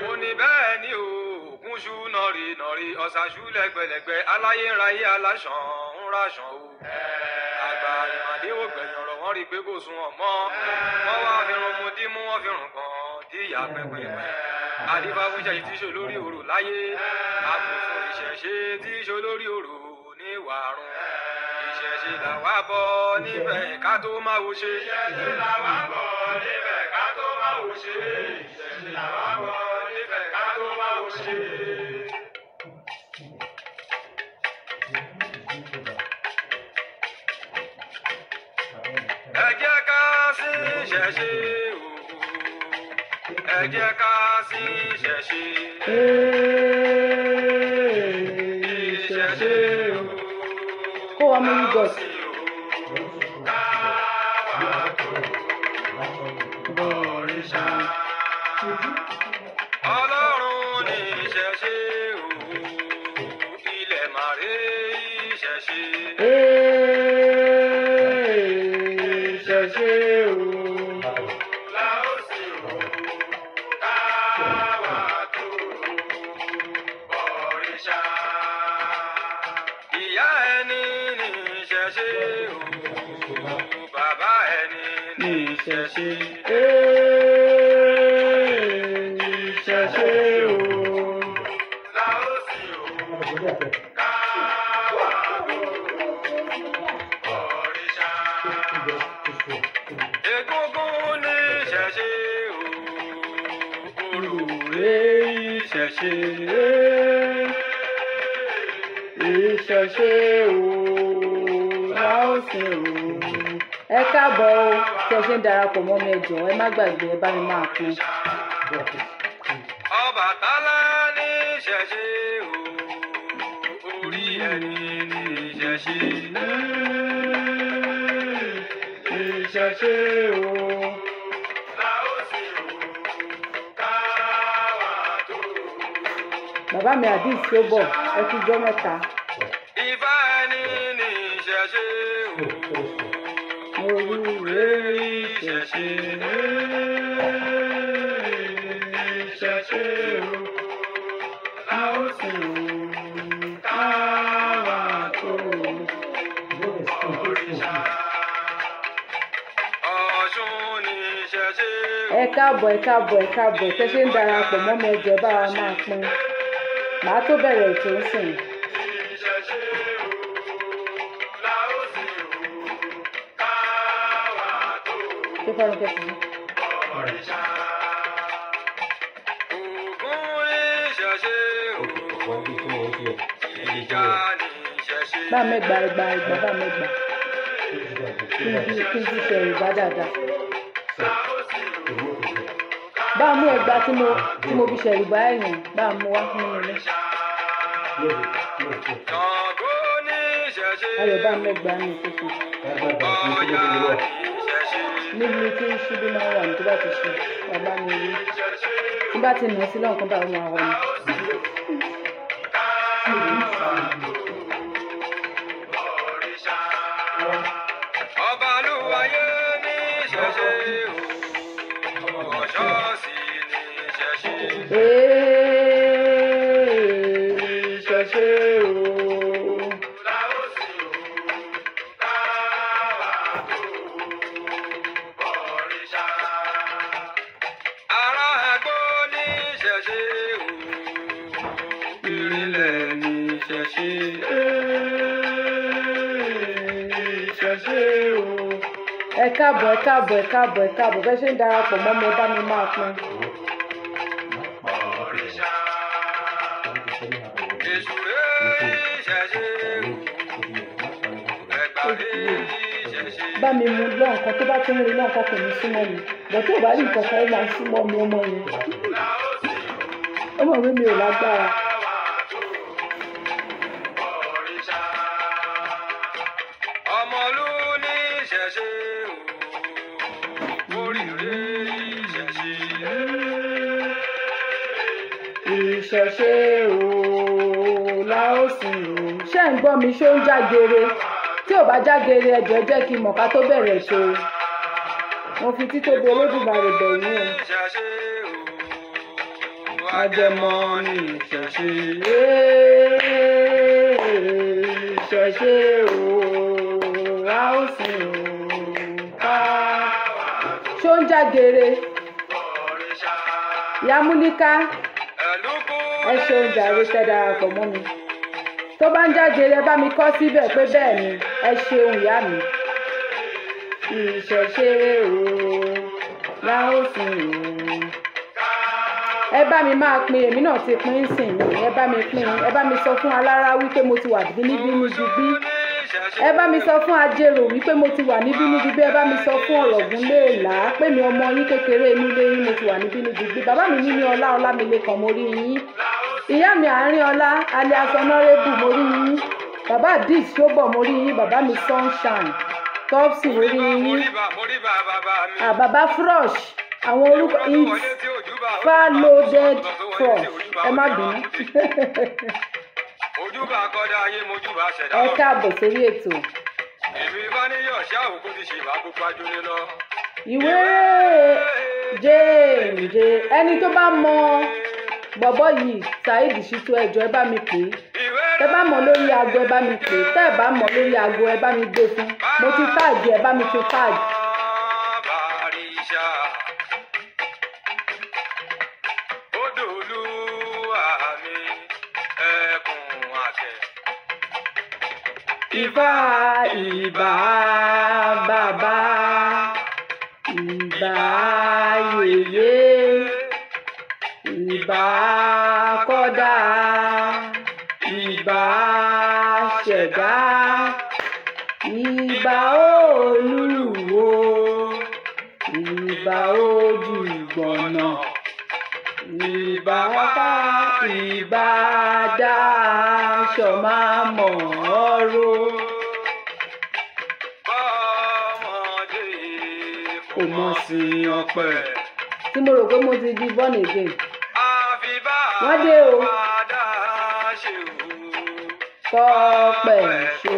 Mo ní bẹ́ẹ̀ ni o, ògúnṣú nọ̀rì nọ̀rì, ọ̀ṣàṣù lẹ́gbẹ̀lẹ́gbẹ̀, aláyé ń ráyé aláṣàn ń ráṣàn o. Àgbà ìmàdé ò gbẹ̀yìn ọ̀rọ̀ wọn rí i pé kò sun ọmọ. Wọ́n wá fi run mu dímú, wọ́n fi rùn gan díyà pẹ́pẹ́pẹ́. Adífáfúnṣe tí ṣe lórí òrò láyé. Àkùnfún ìṣẹ̀ṣe tí ṣe lórí òrò ní wàrùn. Ìṣẹ̀ṣe làwa bọ̀ níbẹ̀ ká tó máa wo ṣe. Ìṣẹ̀ṣe làwa bọ̀ níbẹ̀ ká tó máa wo ṣe. Ìṣẹ̀ṣe làwa bọ̀ níbẹ̀ ká tó máa wo ṣe. Ẹ jẹ́ ká sí ìṣẹ̀ṣe o. Ẹ jẹ́ ká sí ìṣẹ̀ṣe. Ìṣẹ̀ṣe o. Kó wa mú yúgọ̀t. Ọlọ́run ní ìṣẹ̀ṣe o. Ilẹ̀ màrè ìṣẹ̀ṣe. Ìṣẹ̀ṣe o. Ìyá ẹni ní ìṣẹ̀ṣe o. Bàbá ẹni ní ìṣẹ̀ṣe. Ìṣẹ̀ṣe o. Egúngún ní ìṣẹ̀ṣe o. Orò rè ìṣẹ̀ṣe. Ìṣẹ̀ṣe o. Láòsìn o. Ẹ káàbọ̀ o, tí ẹ ṣe ń darapọ̀ mọ́ mi, ẹ jọ̀ọ́ ẹ má gbàgbé ẹ bá mi máa pín. Ọbàtálá ní ìṣẹ̀ṣe o. Orí ẹni ní ìṣẹ̀ṣe. Ìṣẹ̀ṣe o. Bàbá mi Azeez Sobọ̀, ẹ kú jọ́ mẹ́ta. Ifá ẹni ní ìṣẹ̀ṣe o. Mo rúre ìṣẹ̀ṣe. Ìṣẹ̀ṣe o. Láòsìn o. Káwa tó. Ọ̀ṣun ní ìṣẹ̀ṣe o. Ẹ káàbọ̀, ẹ káàbọ̀, ẹ káàbọ̀. Tẹ́ ṣe ń darapọ̀ mọ́ mi, ẹ jọ̀ọ́ ẹ bá wa máa pín. Màá tó bẹ̀rẹ̀ ètò ń sìn. Ìṣẹ̀ṣe o. Láòsìn o. Káwa tó. Ṣé Fọlúkẹ́ ti ní? Òrìṣà. Ògún ní ìṣẹ̀ṣe o. Ìjà ní ìṣẹ̀ṣe. Bá mẹ́gbàá ẹgbàá ẹgbàá bá mẹ́gbàá. Kí n fi ṣe Yorùbá dáadáa. Bá a mú ẹgbàá tí mo fi ṣe Yorùbá ẹ̀yàn, bá a mú wá nínú ilé. Ṣàngó ní ìṣẹ̀ṣe. Ayọ̀ bá mẹ́gbàá ní ìkókò. Ọya ní ìṣẹ̀ṣe. Níbi tí ṣíbí máa ń wà ní tó bá ti ṣe, bàbá mi rí. Tí bá ti nà sí lọ́nkán bá wọn àwọn ni. Ọbalúwayé ní ìṣẹ̀ṣe o. Ọ̀ṣọ́ sì ní ìṣẹ̀ṣe. Ìṣẹ̀ṣe o. Ará àgbo ní ìṣẹ̀ṣe o. Ìrìnlẹ̀ ní ìṣẹ̀ṣe. Ìṣẹ̀ṣe o. Ẹ káàbọ̀, ẹ káàbọ̀, ẹ káàbọ̀, ẹ káàbọ̀. Bẹ́ẹ̀ ṣe ń darapọ̀ mọ́ mi, ẹ bá mi máa pín. Èṣù rè ìṣẹ̀ṣe o. Ẹ̀gbá rè ìṣẹ̀ṣe. Bá mi mú lọ nǹkan tó bá tún rí lọ nǹkan kò ní súnmọ́ mi. Bọ̀ tó bá rí nǹkan kan ó máa súnmọ́ mi ọmọ yẹn. Ó mọ̀ pé mi ò lágbára. Ọmọlú ní ìṣẹ̀ṣe o. Oríire ìṣẹ̀ṣe. Ìṣẹ̀ṣe o láòsìn o. Ṣé ń gbọ́ mi, ṣó ń jágere? Tí ò bá jágere, ẹ jọ̀ọ́ jẹ́ kí n mọ̀ ká tó bẹ̀rẹ̀ ètò o. Mo fi títóbi Olódùmarè bẹ̀ yín o. Ìṣẹ̀ṣe o. Agẹmọ ní ìṣẹ̀ṣe. Ìṣẹ̀ṣe o, a ó sìn o, ká. Ṣó ń jágere? Ìyá Múlíká, ẹ ṣeun jàre tẹ́ darapọ̀ mọ́ mi. Tó bá ń jágere, ẹ bá mi kọ síbẹ̀ pé bẹ́ẹ̀ ni. Ẹ ṣeun ìyá mi. Ìṣẹ̀ṣe o, la ó sìn o. Ẹ bá mi máa pín, èmi náà ti pín sìn mí. Ẹ bá mi pín, ẹ bá mi sọ fún alára wípé mo ti wà níbí níbi bí. Ẹ bá mi sọ fún ajérò wípé mo ti wà níbí níbi bí. Ẹ bá mi sọ fún ọ̀rọ̀gùn léèlá pé mi ọmọ yín kékeré inú ilé yín mo ti wà níbí níbi bí. Bàbá mi níní ọlá Ọlámilékan, mo rí yín. Ìyá mi àárín ọlá alias Honorable, mo rí yín. Bàbá Dis Ṣóbọ̀, mo rí yín. Bàbá mi Sunshine Topsy, mo rí yín. Bàbá Frosh, àwọn orúkọ it's far loaded frosh, ẹ má bínú. Ẹ káàbọ̀ sórí ètò. Ìwé jẹ́ǹjẹ́, ẹni tó bá mọ bọ̀bọ̀ yìí Saheed Shittu, ẹ jọ̀ọ́ ẹ bá mi pè é. Tẹ́ bá mọ̀ lórí aago, ẹ bá mi pè é. Tẹ́ ẹ bá mọ̀ lórí aago, ẹ bá mi gbé fún. Mo ti táàgì, ẹ bá mi ti táàgì. Ifá ìbà bàbá, ìbà yèyé, ìbà kọ́dà, ìbà ṣẹ̀dá, ìbà olúwo, ìbà ojúgbọ̀nà, ìbà bá ìbà dáṣọ máa mọ̀ ọ́rọ́. Kò mọ̀ sí ọpẹ́. Tí mo rò pé mo ti di born again. Wọ́n dé o. Kọ́pẹ̀ ṣó.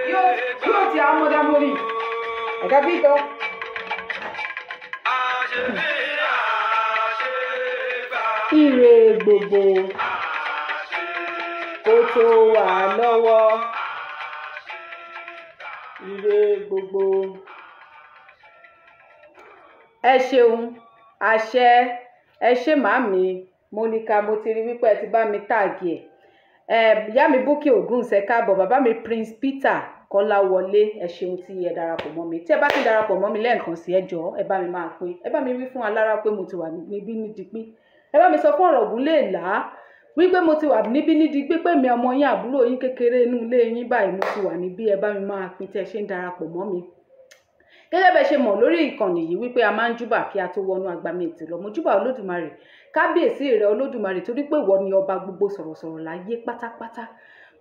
Io ti amo da morire, hai capito? Ire gbogbo kó tó wà lọ́wọ́, ire gbogbo. Ẹ ṣeun, àṣẹ, ẹ ṣé màámi Monica, mo ti rí wípé ẹ ti bá mi táàgì ẹ̀. Ìyá mi Búkì Ògúnṣe káàbọ̀, bàbá mi Prince Peter Kọ́láwọlé, ẹ ṣeun tí ẹ darapọ̀ mọ́ mi. Tí ẹ bá ti darapọ̀ mọ́ mi lẹ́ẹ̀kan sí, ẹ jọ̀ọ́ ẹ bá mi máa pín, ẹ bá mi wí fún alára pé mo ti wà níbí ní digbí. Ẹ bá mi sọ fún Ọ̀rọ̀gùn léèlá wípé mo ti wà níbí ní digbí, pé mi ọmọ yín àbúrò yín kékeré inú ilé yín báyìí mo ti wà níbí. Ẹ bá mi máa pín tí ẹ ṣe ń darapọ̀ mọ́ mi. Gẹ́gẹ́ bẹ́ ṣe mọ̀ lórí ìkànnì yìí wípé a máa ń júbà kí a tó wọnú agbami ètò lọ. Mo júbà Olódùmarè, kábíyèsí rẹ Olódùmarè, torí pé ìwọ ni ọba gbogbo sọ̀rọ̀sọ̀rọ̀ láyé pátápátá.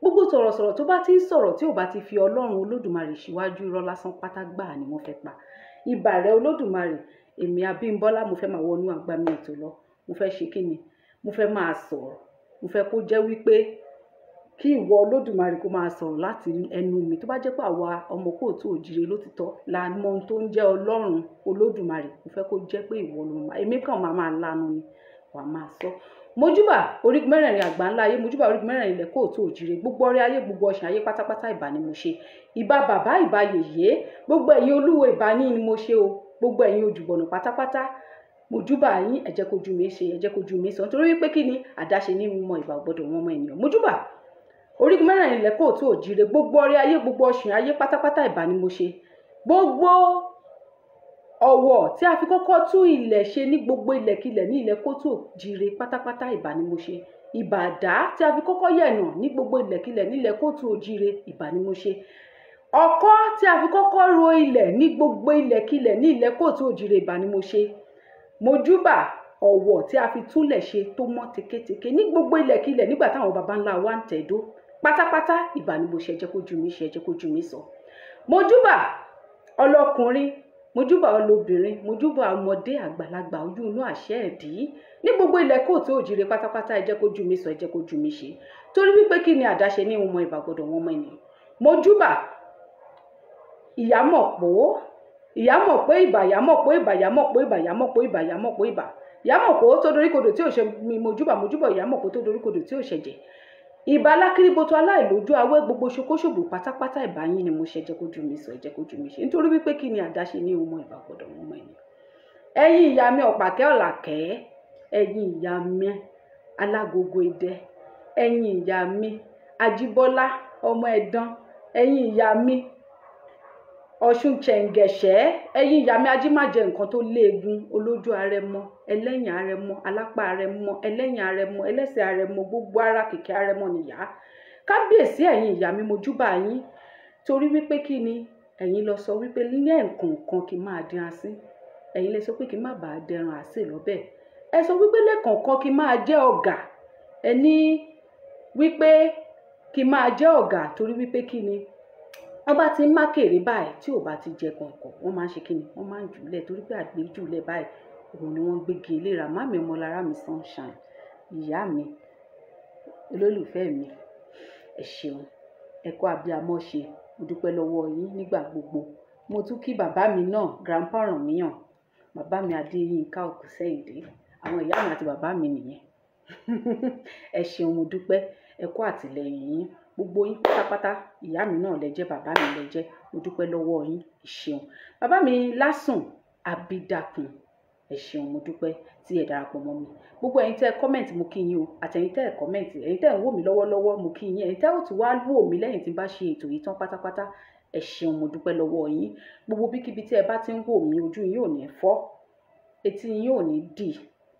Gbogbo sọ̀rọ̀sọ̀rọ̀ tó bá ti ń sọ̀rọ̀ tí ò bá ti fi Ọlọ́run Olódùmarè síwájú, irọ́ lásán pátá gbáà ni wọ́n fẹ́ pa. Ìbà rẹ Olódùmarè, èmi Abímbọ́lá mo fẹ́ máa wọnú agbami ètò lọ. Mo fẹ́ ṣe kíni? Mo fẹ́ máa sọ̀rọ̀. Mo fẹ́ kó jẹ́ wípé kí ìwọ Olódùmarè kó máa sọ̀rọ̀ láti ẹnu mi. Tó bá jẹ́ pé àwa ọmọ kóòtù òjìrè lótìtọ́ la mọ ohun tó ń jẹ́ Ọlọ́run Olódùmarè, mo fẹ́ kó jẹ́ pé ìwọ ló máa, èmi kàn máa lanu ni wà máa sọ. Mojúbà orígun mẹ́rẹ̀ẹ̀rin àgbà ńlá ayé, mojúbà orígun mẹ́rẹ̀ẹ̀rin ilẹ̀ kóòtù òjìrè, gbogbo ọrẹ ayé, gbogbo ọ̀sán ayé pátápátá ìbà ni mo ṣe. Ìbà bàbá, ìbà yèyé, gbogbo ẹ̀yin olúwo ìbà yín ni mo ṣe o, gbogbo ẹ̀yin ojúbọ̀nà pátápátá mojúbà yín, ẹ jẹ́ kójú mi ṣe, ẹ jẹ́ kójú mi sọ, nítorí wípé kí ni àdáṣe ní mọ ìbà gbọ́dọ̀ wọn ọmọ ènìyàn. Mojúbà orígun mẹ́rẹ̀ẹ̀rin ilẹ̀ kóòtù òjìrè, gbogbo ọrẹ ayé, gbogbo ọ̀sán ayé pátápátá ìbà ni mo ṣe. Gbogbo ọ̀wọ̀ tí a fi kọ́kọ́ tú ilẹ̀ ṣe ní gbogbo ilẹ̀kilẹ̀ ní ilẹ̀ kóòtù òjìrè pátápátá ìbà ni mo ṣe. Ìbà àdá tí a fi kọ́kọ́ yẹ̀nà ní gbogbo ilẹ̀kílẹ̀ nílẹ̀ kóòtù òjíire, ìbà ni mo ṣe. Ọkọ́ tí a fi kọ́kọ́ ro ilẹ̀ ní gbogbo ilẹ̀kílẹ̀ ní ilẹ̀ kóòtù òjíire, ìbà ni mo ṣe. Mojúbà ọ̀wọ̀ tí a fi túnlẹ̀ ṣe tó mọ́ teketeke ní gbogbo ilẹ̀kílẹ̀ nígbà táwọn baba ńlá wa ń tẹ̀dó pátápátá, ìbà ni mo ṣe. Jẹ́ kójú mi ṣe, jẹ́ kójú mi sọ. Mojúbà ọlọ́kùnrin, mojúbà ọlọ́bìnrin, mojúbà ọmọdé àgbàlagbà ojú inú àṣẹ ẹ̀dí ní gbogbo ilẹ̀ kóòtù òjìrè pátápátá, ẹ jẹ́ kójú mi sọ, ẹ jẹ́ kójú mi ṣe. Torí wípé kí ni àdáṣe ní ọmọ ìbà gbọ́dọ̀ wọn mọ ènìyàn. Mojúbà ìyámọ̀pó, ìyámọ̀pó ìbà, ìyámọ̀pó ìbà, ìyámọ̀pó ìbà, ìyámọ̀pó ìbà, ìyámọ̀pó ìbà, ìyámọ̀pó tó doríkodò tí ò ṣe mi. Mojúbà, mojúbà ìyámọ̀pó tó doríkodò tí ò ṣẹ̀jẹ̀. Ìbà alákìríboto aláìlójú awẹ́ gbogbo ṣokóṣòbò pátápátá, ìbà yín ni mo ṣe. Jẹ́ kójú mi sọ, ẹ jẹ́ kójú mi ṣe. Nítorí wípé kí ni àdáṣe ní ọmọ ìbà gbọ́dọ̀ wọn mọ ènìyàn. Ẹ̀yin ìyá mi ọ̀pàkẹ́ ọ̀làkẹ́, ẹ̀yin ìyá mi alágogo idẹ, ẹ̀yin ìyá mi ajíbọ́lá ọmọ ẹ̀dán, ẹ̀yin ìyá mi ọ̀ṣun ṣẹ̀ǹgẹ̀ṣẹ́, ẹ̀yin ìyá mi ajímájẹ nǹkan tó léegun, olójú arẹmọ, ẹlẹ́yìn arẹmọ, alápá arẹmọ, ẹlẹ́yìn arẹmọ, ẹlẹ́sẹ̀ arẹmọ, gbogbo ara kìkì arẹmọ nìyá. Kábíyèsí ẹ̀yin ìyá mi, mojúbà yín. Torí wípé kí ni ẹ̀yin lọ sọ wípé ní ẹ̀ǹkọ̀ọ̀kan kí n máa dín asín, ẹ̀yin lẹ sọ pé kí n má bàa dẹran àsè lọ́bẹ̀, ẹ sọ wípé lẹ́ẹ̀kọ̀ọ̀kan kí n máa jẹ́ ọ̀gà, ẹ ní wípé kí n máa jẹ́ ọ̀gà. Torí wípé kí ni wọ́n bá ti ń mákèrè báyìí tí ò bá ti jẹ kọ̀ǹkọ̀, wọ́n máa ń ṣe kí ni, wọ́n máa ń jùlẹ̀. Torí pé àgbéjùlẹ̀ báyìí òun ni wọ́n gbégi eléra. Màmí ọmọlára mi sunshine, ìyá mi olólùfẹ́ mi, ẹ ṣeun, ẹ kú abiyamọ ṣe, mo dúpẹ́ lọ́wọ́ yín nígbà gbogbo. Mo tún kí bàbá mi náà, grandpa Ọ̀rànmíyàn, bàbá mi Adéyínká Òkúsẹ́yìndé, àwọn ìyá mi àti bàbá mi nìyẹn. Ẹ ṣeun, mo dúpẹ́, ẹ kú àtìlẹ́yìn yín, gbogbo yín pátápátá. Ìyá mi náà lẹ jẹ́, bàbá mi lẹ jẹ́, mo dúpẹ́ lọ́wọ́ yín, ẹ ṣeun. Bàbá mi Lásùn Abídàkùn, ẹ ṣeun, mo dúpẹ́ tí ẹ darapọ̀ mọ́ mi. Gbogbo ẹ̀yin tẹ́ ẹ comment, mo kí yín o, àtẹ̀yin tẹ́ ẹ comment, ẹ̀yin tẹ́ ẹ ń wò mí lọ́wọ́lọ́wọ́, mo kí yín, ẹ̀yin tẹ́ ò tún wá wò mí lẹ́yìn tí n bá ṣe ètò yìí tán pátápátá, ẹ ṣeun, mo dúpẹ́ lọ́wọ́ yín. Gbogbo bíkíbi tí ẹ bá ti ń wò mí, ojú yín ò ní fọ́, etí yín ò ní dì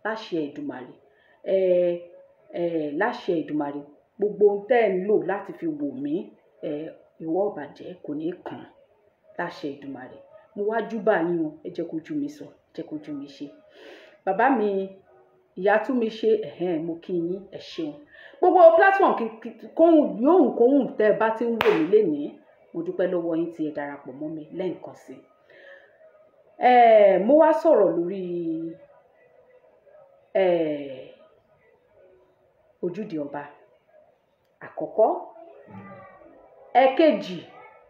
láṣẹ Èdùmàrè. Ẹ ẹ láṣẹ Èdùmàrè, gbogbo ohun tẹ́ ẹ ń lò láti fi wò mí, ẹ ìwọ ọ̀bàjẹ́ kò ní kàn láṣẹ Èdùmàrè. Mo wá júbà yín o, ẹ jẹ́ kójú mi sọ, jẹ́ kójú mi ṣe. Bàbá mi ìyá tún mi ṣe, ẹ̀hẹ́n, mo kí yín, ẹ ṣeun. Gbogbo platform kóhùn yóò kóhùn tẹ́ ẹ bá ti ń wò mí lénìí, mo dúpẹ́ lọ́wọ́ yín tí ẹ darapọ̀ mọ́ mi lẹ́ǹkan sí i. Mo wá sọ̀rọ̀ lórí ojúde ọba àkọ́kọ́. Ẹ̀kejì,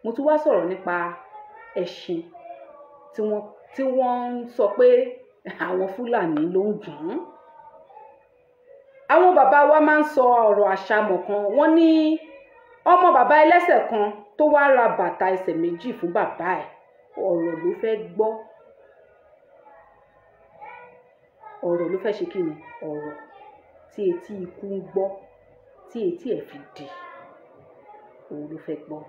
mo tún wá sọ̀rọ̀ nípa ẹṣin tí wọ́n ń sọ pé àwọn Fúlàní ló ń gùn ún. Àwọn bàbá wa máa ń sọ ọ̀rọ̀ àṣàmọ̀ kan, wọ́n ní ọmọ bàbá ẹlẹ́sẹ̀ kan tó wá ra bàtà ẹsẹ̀ méjì fún bàbá ẹ̀, ọ̀rọ̀ ló fẹ́ gbọ́, ọ̀rọ̀ ló fẹ́ ṣe kí ni, ọ̀rọ̀ tí etí ikú ń gbọ́ tí etí ẹ̀ fi dì, òun ló fẹ́ gbọ́.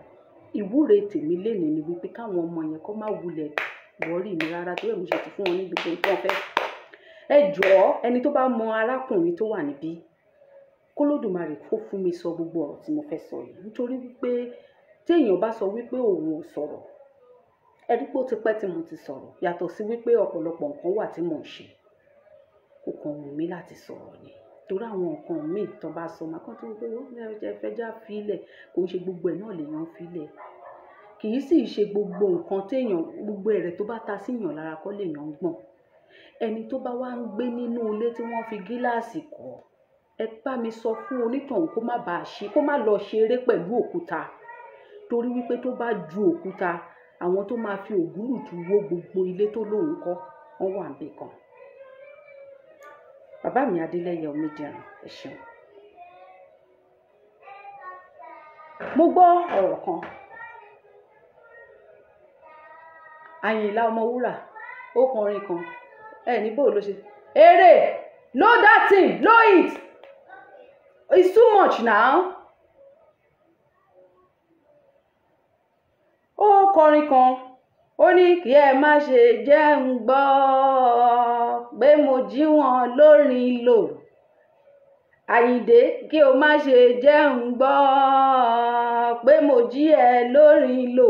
Ìwúre tèmi lénìí ni wípé káwọn ọmọ yẹn kó má wulẹ̀ wọ́rí mi rárá, torí ẹ̀ mo ṣe ti fún wọn ní gbogbo nǹkan fẹ́. Ẹ jọ̀ọ́, ẹni tó bá mọ arákùnrin tó wà níbí, k'Olódùmarè kó fún mi sọ gbogbo ọ̀rọ̀ tí mo fẹ́ sọ yìí. Nítorí wípé tí èèyàn bá sọ wípé òun ò sọ̀rọ̀, ẹ rí pé ó ti pẹ́ tí mo ti sọ̀rọ̀, yàtọ̀ sí wípé ọ̀pọ̀lọpọ̀ nǹkan wà tí mò ń ṣe, kò kàn wù mí láti sọ̀rọ̀ ni. Torí àwọn nǹkan míì tó bá sọ, màá kàn tó wípé ó fẹ́ já fílẹ̀, kò ń ṣe gbogbo ẹ̀ náà lèèyàn ń fílẹ̀. Kì í sì ṣe gbogbo nǹkan téèyàn, gbogbo ẹ̀rẹ̀ tó bá ta síyàn lára kọ́ lèèyàn ń gbọ̀n. Ẹni tó bá wá ń gbé nínú ilé tí wọ́n fi gíláàsì kọ́, ẹ bá mi sọ fún onítọ̀hún kó má bàa ṣe, kó má lọ ṣeré pẹ̀lú òkúta. Torí wípé tó bá ju òkúta, àwọn tó máa fi ògúlùtù wó gbogbo ilé tó lóun kọ́, wọ́n wà níbì kan. Bàbá mi Adélẹ́yẹ Omídìran, ẹ ṣeun. Mo gbọ́ ọ̀rọ̀ kan. Àyìnlá Ọmọwúrà, ó kọrin kan. Ẹ ní bó ló ṣe. Eré, know that thing, know it. It's too much now. Ó kọrin kan, ó ní kí ẹ má ṣe jẹ́ ń gbọ́ pé mo jí wọn lórin lò. Àyìndé, kí o má ṣe jẹun gbọ́ pé mo jí ẹ lórin lò,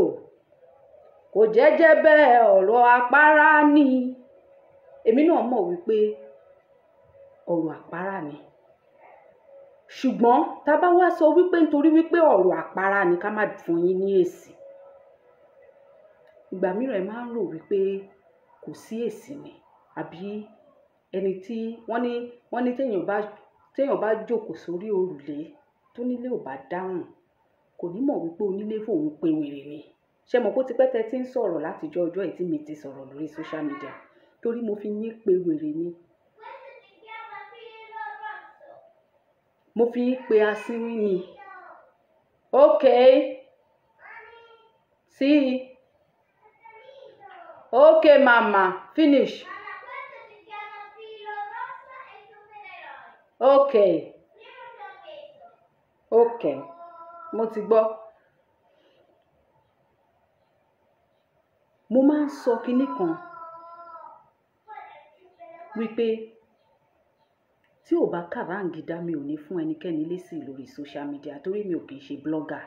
kò jẹ́jẹ́ bẹ́ẹ̀, ọ̀rọ̀ àpárá ni. Èmi náà mọ̀ wípé ọ̀rọ̀ àpárá ni, ṣùgbọ́n tá a bá wá sọ wípé nítorí wípé ọ̀rọ̀ àpárá ni ká má fún yín ní èsì, ìgbà mìíràn ẹ máa ń rò wípé kò sí èsì ni. Àbí ẹni tí wọ́n ní téèyàn bá jókòó sórí òrùlé tó nílé ò bá dáhùn, kò ní mọ̀ wípé onílé fòun pe wèrè ni. Ṣé mọ̀ pé ó ti pẹ́ tẹ́ tí ń sọ̀rọ̀ látijọ́ ọjọ́ yìí tí mi ti sọ̀rọ̀ lórí social media, torí mo fi yín pe wèrè ni. Mo fi yín pe asínwín ni. Okay. See. Okay, mama. Finish. Okay. Okay. Mo ti gbọ́. Mo máa ń sọ kinní kan wípé tí ò bá kàráǹgídá, mi ò ní fún ẹnikẹ́ni lésì lórí social media, torí mi ò kì í ṣe blogger.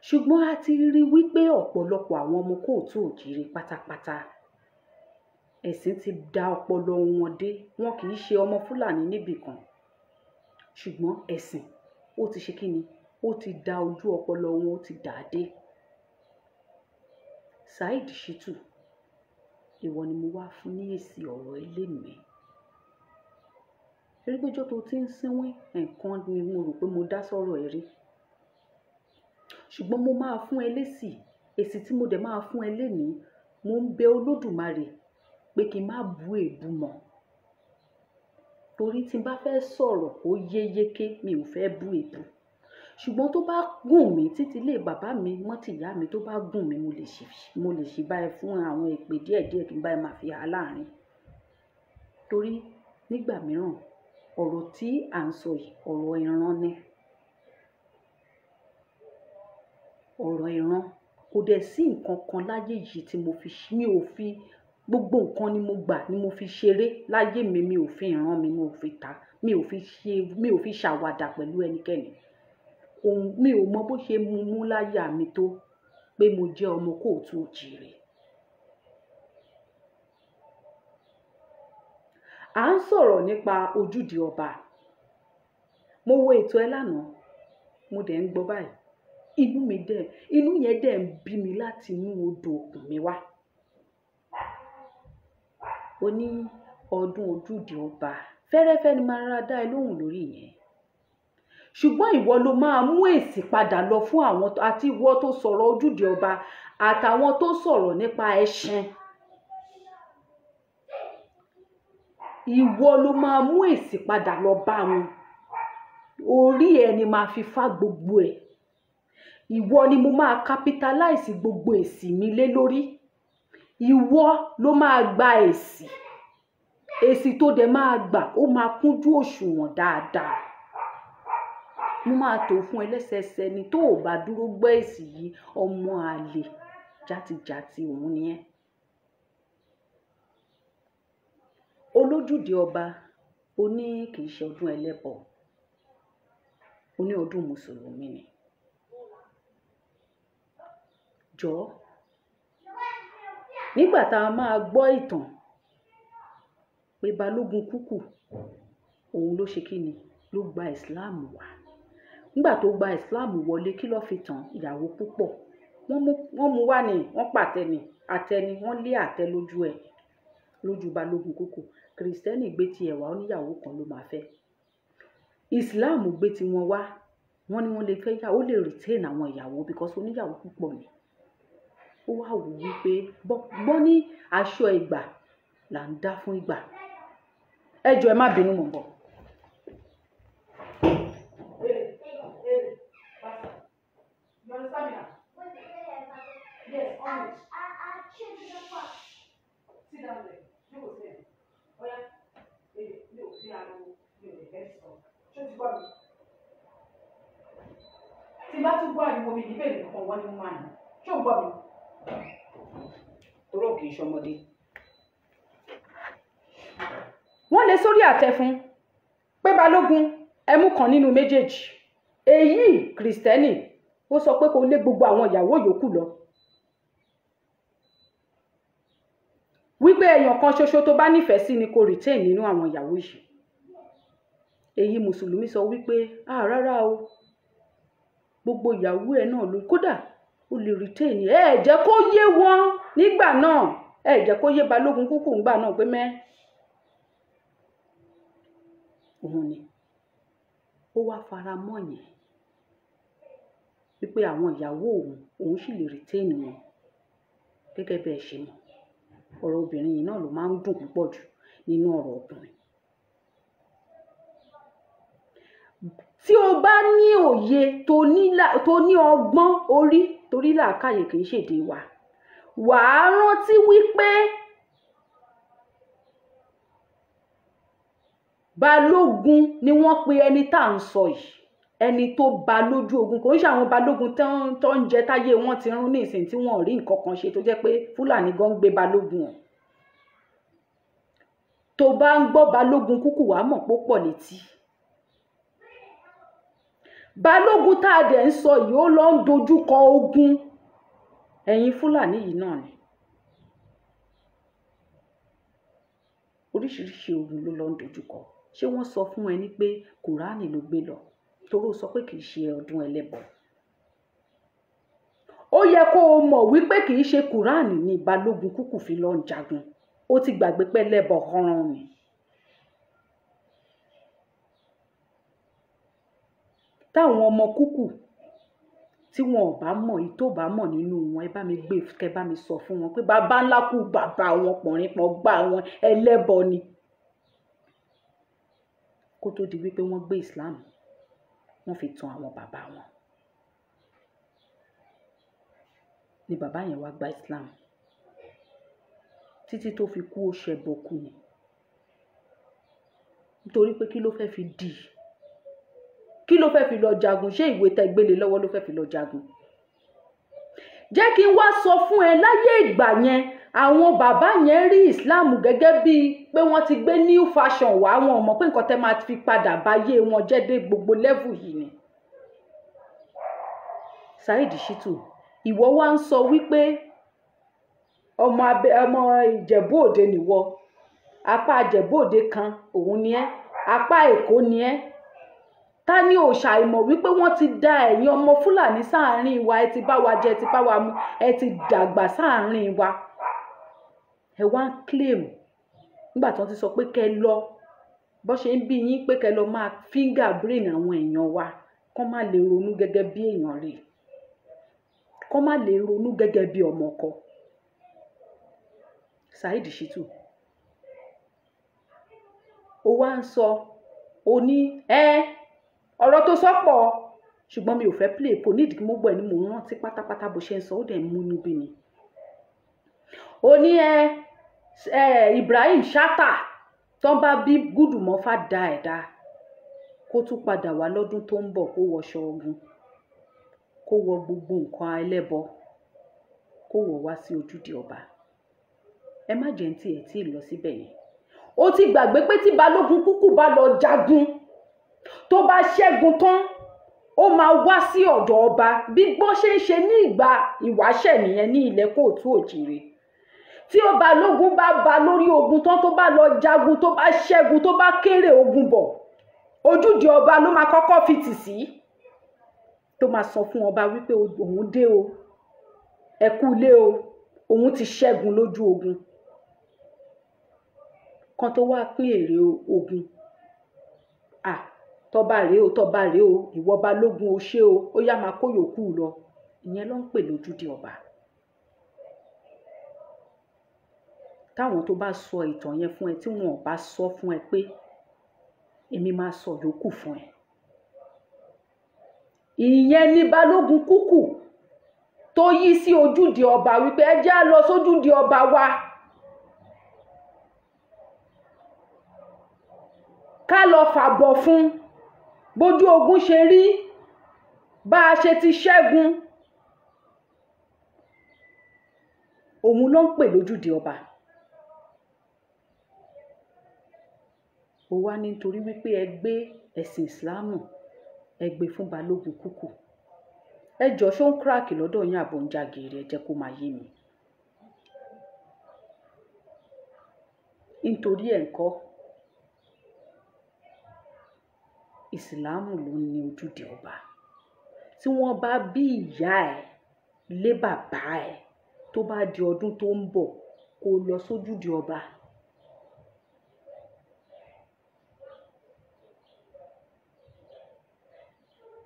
Ṣùgbọ́n a ti rí wípé ọ̀pọ̀lọpọ̀ àwọn ọmọ kóòtù òjìrì pátápátá, ẹ̀sìn ti da ọpọlọ wọn dé. Wọn kì í ṣe ọmọ Fúlàní níbì kan, ṣùgbọ́n ẹ̀sìn ó ti ṣe kíni, ó ti da ojú ọpọlọ wọn, ó ti dà á dé. Saheed Shittu, ìwọ ni mo wá fún ní èsì ọ̀rọ̀ ẹlẹ́mìí. Torí pé ọjọ́ tó ti ń sínwín, nǹkan ni mo rò pé mo dá sọ̀rọ̀ ẹ rí. Ṣùgbọ́n mo máa fún ẹ lésì, èsì tí mo dẹ̀ máa fún ẹ lénìí, mo ń bẹ Olódùmarè pé kí n má bú èébú mọ́. Torí tí n bá fẹ́ sọ̀rọ̀ kó yé yéké, mi ò fẹ́ bú èébú. Ṣùgbọ́n tó bá gùn mí títí lé bàbá mi mọ́ tìyá mi, tó bá gùn mí, mo lè ṣì bá ẹ fún àwọn èpè díẹ̀díẹ̀ kí n bá ẹ máa fi há láàrin. Torí nígbà mìíràn, ọ̀rọ̀ tí à ń sọ yìí, ọ̀rọ̀ ìran ni. Ọ̀rọ̀ ìran. Kò dẹ̀ sí nǹkan kan láyé yìí tí mo fi, mi ò fi, gbogbo nǹkan ni mo gbà ni mo fi ṣeré láyé mi, mi ò fi ìran mi, mi ò fi ta, mi ò fi ṣe, mi ò fi ṣàwàdà pẹ̀lú ẹnikẹ́ni. Òun, mi ò mọ bó ṣe mú mú láyà mi tó pé mo jẹ́ ọmọ kóòtù òjìrì. À ń sọ̀rọ̀ nípa ojúde ọba. Mo wo ètò ẹ lánàá, mo dẹ̀ ń gbọ́ báyìí. Inú mi dẹ̀, inú yẹn dẹ̀ ń bí mi láti inú odò òkun mi wá. Ó ní ọdún ojúde ọba. Fẹ́rẹ́fẹ́ ni màá rárá dá ẹ lóhùn lórí yẹn. Ṣùgbọ́n ìwọ ló máa mú èsì padà lọ fún àwọn àti ìwọ tó sọ̀rọ̀ ojúde ọba àtàwọn tó sọ̀rọ̀ nípa ẹṣin. Ìwọ ló máa mú èsì padà lọ bá wọn. Orí ẹ ni màá fi fá gbogbo ẹ̀. Ìwọ ni mo máa capitalize gbogbo èsì mi lé lórí. Ìwọ ló máa gba èsì. Èsì tó dẹ̀ máa gbà ó máa kúnjú òṣùwọ̀n dáadáa. Mo máa tò fún ẹ lẹ́sẹẹsẹ ni tó ò bá dúró gbọ́ èsì yìí, ọmọ àlè játijàti òun ni ẹ́. Olójúde ọba, ó ní kì í ṣe ọdún ẹlẹ́bọ, ó ní ọdún Mùsùlùmí ni. Jọ̀ọ́, nígbà tá a máa gbọ́ ìtàn pé Balógun Kúkù, òun ló ṣe kíni, ló gba Islam wá. Nígbà tó gba Islam wọlé, kí ló fi tàn? Ìyàwó púpọ̀. Wọ́n mú wá ní, wọ́n pàtẹ ni, àtẹ ni, wọ́n lé àtẹ lójú ẹ̀, lójú Balógun Kúkù. Kìrìsìtẹ́nì gbé ti ẹ̀ wá, ó níyàwó kan ló máa fẹ́. Islam gbé ti wọn wá, wọ́n ní wọ́n lè fẹ́ yà, ó lè retain àwọn ìyàwó because oníyàwó púpọ̀ ni. Ó wá wò wípé bọ́ ní aṣọ ìgbà là ń dá fún ìgbà. Ẹ jọ̀ọ́ ẹ má bínú, mò ń bọ̀. Tí bá tún gbọ́ ariwo mi níbẹ̀ nìkan wọ́n ní mo máa nà. Ṣé o gbọ́ mi? Toró kì í ṣọmọdé. Wọ́n lè sórí àtẹ fún. Pé Balógun, ẹ mú kan nínú méjèèjì. Èyí Kìrìsìtẹ́nì ó sọ pé kó lé gbogbo àwọn ìyàwó yòókù lọ, wípé èèyàn kan ṣoṣo tó bá nífẹ̀ẹ́ sí ni kó retain nínú àwọn ìyàwó yìí. Èyí Mùsùlùmí sọ wípé ah rárá o, gbogbo ìyàwó ẹ náà ló kódà ó lè retain ẹ. Ẹ jẹ́ kó yé wọn nígbà náà, ẹ jẹ́ kó yé Balógun Kúkú ńgbà náà pé mẹ́ òun ni ó wá fara mọ́ yẹn wípé àwọn ìyàwó òun òun sì lè retain wọn. Gẹ́gẹ́ bẹ́ẹ̀ ṣe mọ̀, ọ̀rọ̀ obìnrin yìí náà ló máa ń dùn púpọ̀ jù nínú ọ̀rọ̀ ọkùnrin. Tí o bá ní òye tó ní ọgbọ́n orí, torí làákàyè kì í ṣèdè wa, wàá rántí wípé Balógun ni wọ́n pe ẹni tá à ń sọ yìí, ẹni tó ba lójú ogun. Kò ń ṣe àwọn balógun tó ń jẹ táyé wọn ti rún ní ìsìn tí wọn ò rí nǹkan kan ṣe, tó jẹ́ pé Fúlàní gan ń gbé balógun hàn. Tó bá ń gbọ́ Balógun Kúkú, wàá mọ̀ pó pọ̀ létí. Balógun tá a dẹ̀ ń sọ yìí, ó lọ ń dojú kọ ogun ẹ̀yin Fúlàní yìí náà ni. Oríṣiríṣi ogun ló lọ ń dojú kọ. Ṣé wọ́n sọ fún ẹ ní pé Kùránì ló gbé lọ? Torí ó sọ pé kì í ṣe ọdún ẹlẹ́bọ. Ó yẹ kó o mọ̀ wípé kì í ṣe Kùránì ni Balógun Kúkú fi lọ ń jagun. Ó ti gbàgbé pé ẹlẹ́bọ ọ̀ràn ni. Táwọn ọmọ Kúkú tí wọn ò bá mọ̀, èyí tó bá mọ̀ nínú wọn, ẹ bá mi gbé, kẹ bá mi sọ fún wọn pé bàbá ńlá kú bàbá wọn pọ̀nrín pọ̀n gbà wọn ẹlẹ́bọ ni. Kó tó di wípé wọ́n gbé Islam, wọ́n fi tan àwọn bàbá wọn. Ni bàbá yẹn wá gba Islam títí tó fi kú, ó ṣẹbọ kú ni. Nítorí pé kí ló fẹ́ fi dì? Kí ló fẹ́ fi lọ jagun? Ṣé ìwé tẹ́ gbélé lọ́wọ́ ló fẹ́ fi lọ jagun? Jẹ́ kí n wá sọ fún ẹ, láyé ìgbà yẹn àwọn bàbá yẹn rí Islam gẹ́gẹ́ bíi pé wọ́n ti gbé new fashion wá. Wọn ò mọ̀ pé nǹkan tẹ́ máa fi padà báyé wọn jẹ́ dé gbogbo level yìí ni. Saheed Shittu, ìwọ wá ń sọ wípé ọmọ Ìjẹ̀bú Òde nìwọ, apá Ìjẹ̀bú Òde kan òun ni ẹ́, apá Èkó ni ẹ́. Ta ni ò ṣàìmọ̀ wípé wọ́n ti da ẹ̀yin ọmọ Fúlàní sáàárín wa? Ẹ ti bá wa jẹ, ẹ ti bá wa mu, ẹ ti dàgbà sáàárín wa. Ẹ wá ń claim nígbà tí wọ́n ti sọ pé kẹ́ lọ, bó ṣe ń bí yín pé kẹ́ lọ máa finger brain àwọn èèyàn wa, kán má lè ronú gẹ́gẹ́ bí èèyàn rè, kán má lè ronú gẹ́gẹ́ bí ọmọ ọkọ. Saheed Shittu, ó wá ń sọ, ó ní ẹ ọ̀rọ̀ tó sọ pọ̀, ṣùgbọ́n mi ò fẹ́ play kò ní ìdí mú gbọ́ ẹ ní mò ń rántí pátápátá bó ṣe ń sọ, ó dẹ̀ ń múnú bí mi. Ó ní ẹ Ibrahim Chatta tó ń bá bí Gúdùmọ́fà da ẹ̀dá, kó tún padà wá lọ́dún tó ń bọ̀, kó wọṣọ ogun, kó wọ gbogbo nǹkan ẹlẹ́bọ, kó wọ̀ wá sí ojúde ọba. Ẹ má jẹ́ tí ẹ tí ì lọ síbẹ̀ yẹn. Ó ti gbàgbé pé tí Balógun Kúkú bá lọ jagun, tó bá ṣẹ́gun tán, ó máa wá sí ọ̀dọ̀ ọba. Bí gbọ́n ṣe ń ṣe ní ìgbà ìwáṣẹ̀ nìyẹn ní ilẹ̀ kóòtù òjìrè. Tí ó Balógun bá ba lórí ogun tán, tó bá lọ jagun, tó bá ṣẹ́gun, tó bá kéré ogun bọ̀, ojúde ọba ló máa kọ́kọ́ fi tì sí, tó máa sọ fún ọba wípé òun dé o, ẹ kú ilé o, òun ti ṣẹ́gun lójú ogun. Kan tó wá pín èrè ogun, à tọba rèé o, tọba rèé o, ìwọ Balógun o ṣé o, ó yá máa kó yòókù lọ. Ìyẹn ló ń pè lójúde ọba. Táwọn tó bá sọ ìtàn yẹn fún ẹ, tí wọn ò bá sọ fún ẹ pé èmi máa sọ yòókù fún ẹ. Ìyẹn ni Balógun Kúkú tó yí sí ojúde ọba wípé ẹ jẹ́ á lọ sójúde ọba wa, ká lọ fàbọ̀ fún bójú ogun ṣe rí, bá a ṣe ti ṣẹ́gun. Òun ló ń pè lójúde ọba. Ó wá nítorí wípé ẹ gbé ẹ̀sìn ìsìláàmù, ẹ gbé fún Balógun Kúkù. Ẹ jọ, ṣó ń crack lọ́dọ̀ yín àbò ń já geere? Ẹ jẹ́ kó máa yé mi. Nítorí ẹ̀ ń kọ́, ìsìláàmù ló ní ojúde ọba. Tí wọ́n bá bí ìyá ẹ̀ lé bàbá ẹ̀, tó bá di ọdún tó ń bọ̀, kó lọ sójúde ọba.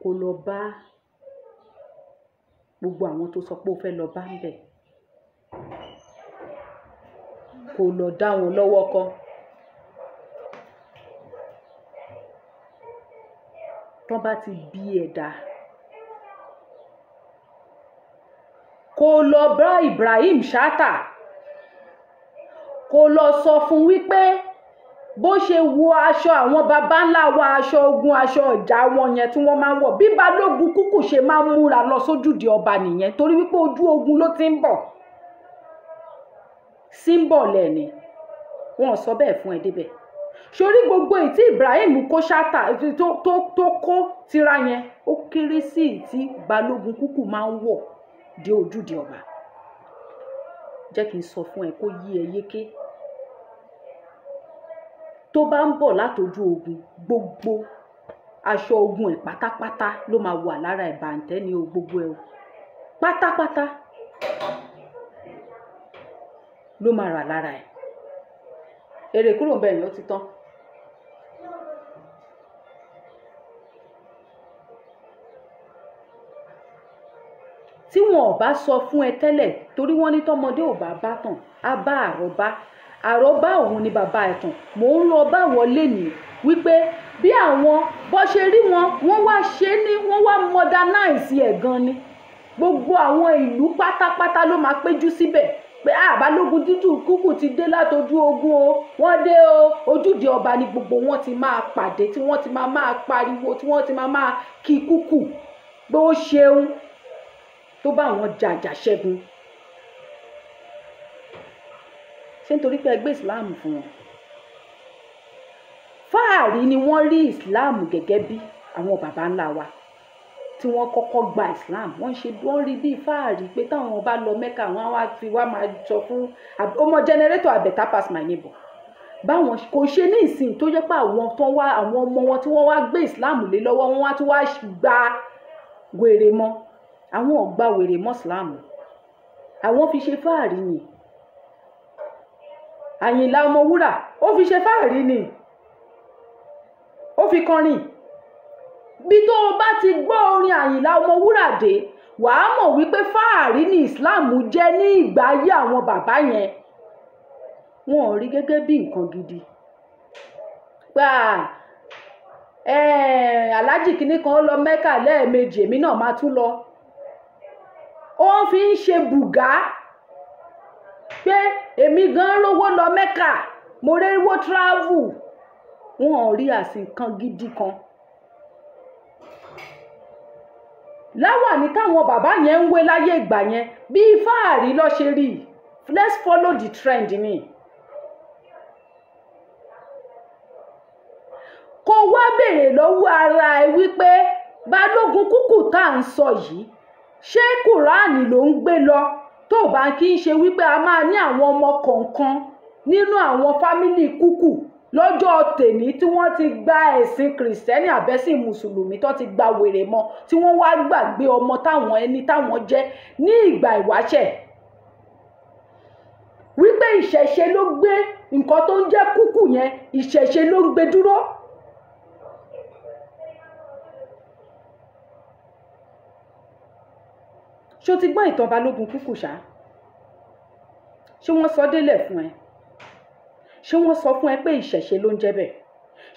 Kó lọ bá gbogbo àwọn tó sọ pé ó fẹ́ lọ bá ń bẹ̀. Kó lọ dá wọn lọ́wọ́ kọ́. Tán bá ti bí ẹ̀dá. Kó lọ bá Ibrahim Chatta. Kó lọ sọ fún wípé bó ṣe wọ aṣọ àwọn baba ńlá wa, aṣọ ogun, aṣọ ìjà wọn yẹn tí wọ́n máa ń wọ̀, bí Balógun Kúkù ṣe máa ń múra lọ sójúde ọba nìyẹn, torí wípé ojú ogun ló ti ń bọ̀. Símbọ̀ lẹ̀ ni wọn sọ bẹ́ẹ̀ fún ẹ débẹ̀. Sórí gbogbo èyí tí Ibrahim kó Chatta tó kó tira yẹn, ó kéré sí èyí tí Balógun Kúkù máa ń wọ̀ dé ojúde ọba. Jẹ́ kí n sọ fún ẹ kó yí ẹ yéké. Tó bá ń bọ̀ látojú ogun, gbogbo aṣọ ogun ẹ̀ pátápátá ló máa wà lára ẹ̀, bàǹtẹ́ ni o, gbogbo ẹ̀ o pátápátá ló máa rà lára ẹ̀. Èrè kúrò ń bẹ̀ yẹn, ó ti tán. Tí wọn ò bá sọ fún ẹ tẹ́lẹ̀, torí wọ́n ní tọmọdé ò bá bá tàn, á bá àròbá. Àròbá òun ni bàbá ẹ̀tàn. Mò ń lọ bá wọn lénìí wípé bí àwọn bó ṣe rí wọn, wọ́n wá ṣe ní, wọ́n wá modernize ẹ̀ gan ni. Gbogbo àwọn ìlú pátápátá ló máa péjú síbẹ̀ pé Balógun dídùn Kúkù ti dé látojú ogun o, wọ́n dé o. Ojúde ọba ni gbogbo wọn ti máa pàdé, tí wọ́n ti máa máa pariwo, tí wọ́n ti máa máa kí Kúkù pé ó ṣeun tó bá àwọn jàjà ṣẹ́gun. Ṣé nítorí pé ẹ gbé ìsìláàmù fún wọn? Fáàrí ni wọ́n rí ìsìláàmù gẹ́gẹ́ bí àwọn baba ńlá wa tí wọ́n kọ́kọ́ gba ìsìláàmù. Wọ́n ṣe wọ́n rí bí fáàrí pé táwọn bá lọ Mẹ́kà, wọ́n á wá fi wá máa sọ fún ọmọ generator, I better pass my neighbor. Báwọn kò ṣe ní ìsìn tó jẹ́ pé àwọn tó wá, àwọn ọmọ wọn tí wọ́n wá gbé ìsìláàmù lé lọ́wọ́, wọ́n wá tún wá gba wèrè mọ́. Àwọn ò gba wèrè mọ́ ìsìláàmù, àwọn fi ṣe fáàrí ni. Àyìnlá Ọmọwúrà ó fi ṣe fáàrí ni, ó fi kọrin. Bí tó o bá ti gbọ́ orin Àyìnlá Ọmọwúrà dé, wàá mọ̀ wípé fáàrí ni ìsìláàmù jẹ́ ní ìgbà ayé àwọn bàbá yẹn. Wọn ò rí gẹ́gẹ́ bí nǹkan gidi. Pé aláàjì kìíní kan ó lọ Mẹ́kà lẹ́ẹ̀mejì, èmi náà máa tún lọ. Ó fi ń ṣe bùgá pé èmi gan rówó lọ Mẹ́kà, mo rówó travel. Wọn ò rí àsìn nǹkan gidi kan. Láwàní táwọn bàbá yẹn ń wé láyé ìgbà yẹn, bí fáàrí ló ṣe rí. Let's follow the trend ni. Kó wá béèrè lọ́wọ́ ara ẹ wípé Balógun Kúkù tá à ń sọ yìí, ṣé Kùránì ló ń gbé lọ? Tó bá kí ń ṣe wípé a máa ní àwọn ọmọ kọ̀ọ̀kan nínú àwọn fámìlì Kúkù lọ́jọ́ tèní tí wọ́n ti gba ẹ̀sìn kìrìsìtẹ́nì àbẹ́sìn mùsùlùmí, tó ti gba wèrè mọ́, tí wọ́n wá gbàgbé ọmọ táwọn ẹni táwọn jẹ́ ní ìgbà ìwáṣẹ̀, wípé ìṣẹ̀ṣe ló gbé nǹkan tó ń jẹ́ Kúkù yẹn, ìṣẹ̀ṣe ló ń gbé dúró. Ṣé o ti gbọ́ ìtàn Balógun Kúkù ṣá? Ṣé wọ́n sọ délẹ̀ fún ẹ? Ṣé wọ́n sọ fún ẹ pé ìṣẹ̀ṣe ló ń jẹ́ bẹ́ẹ̀?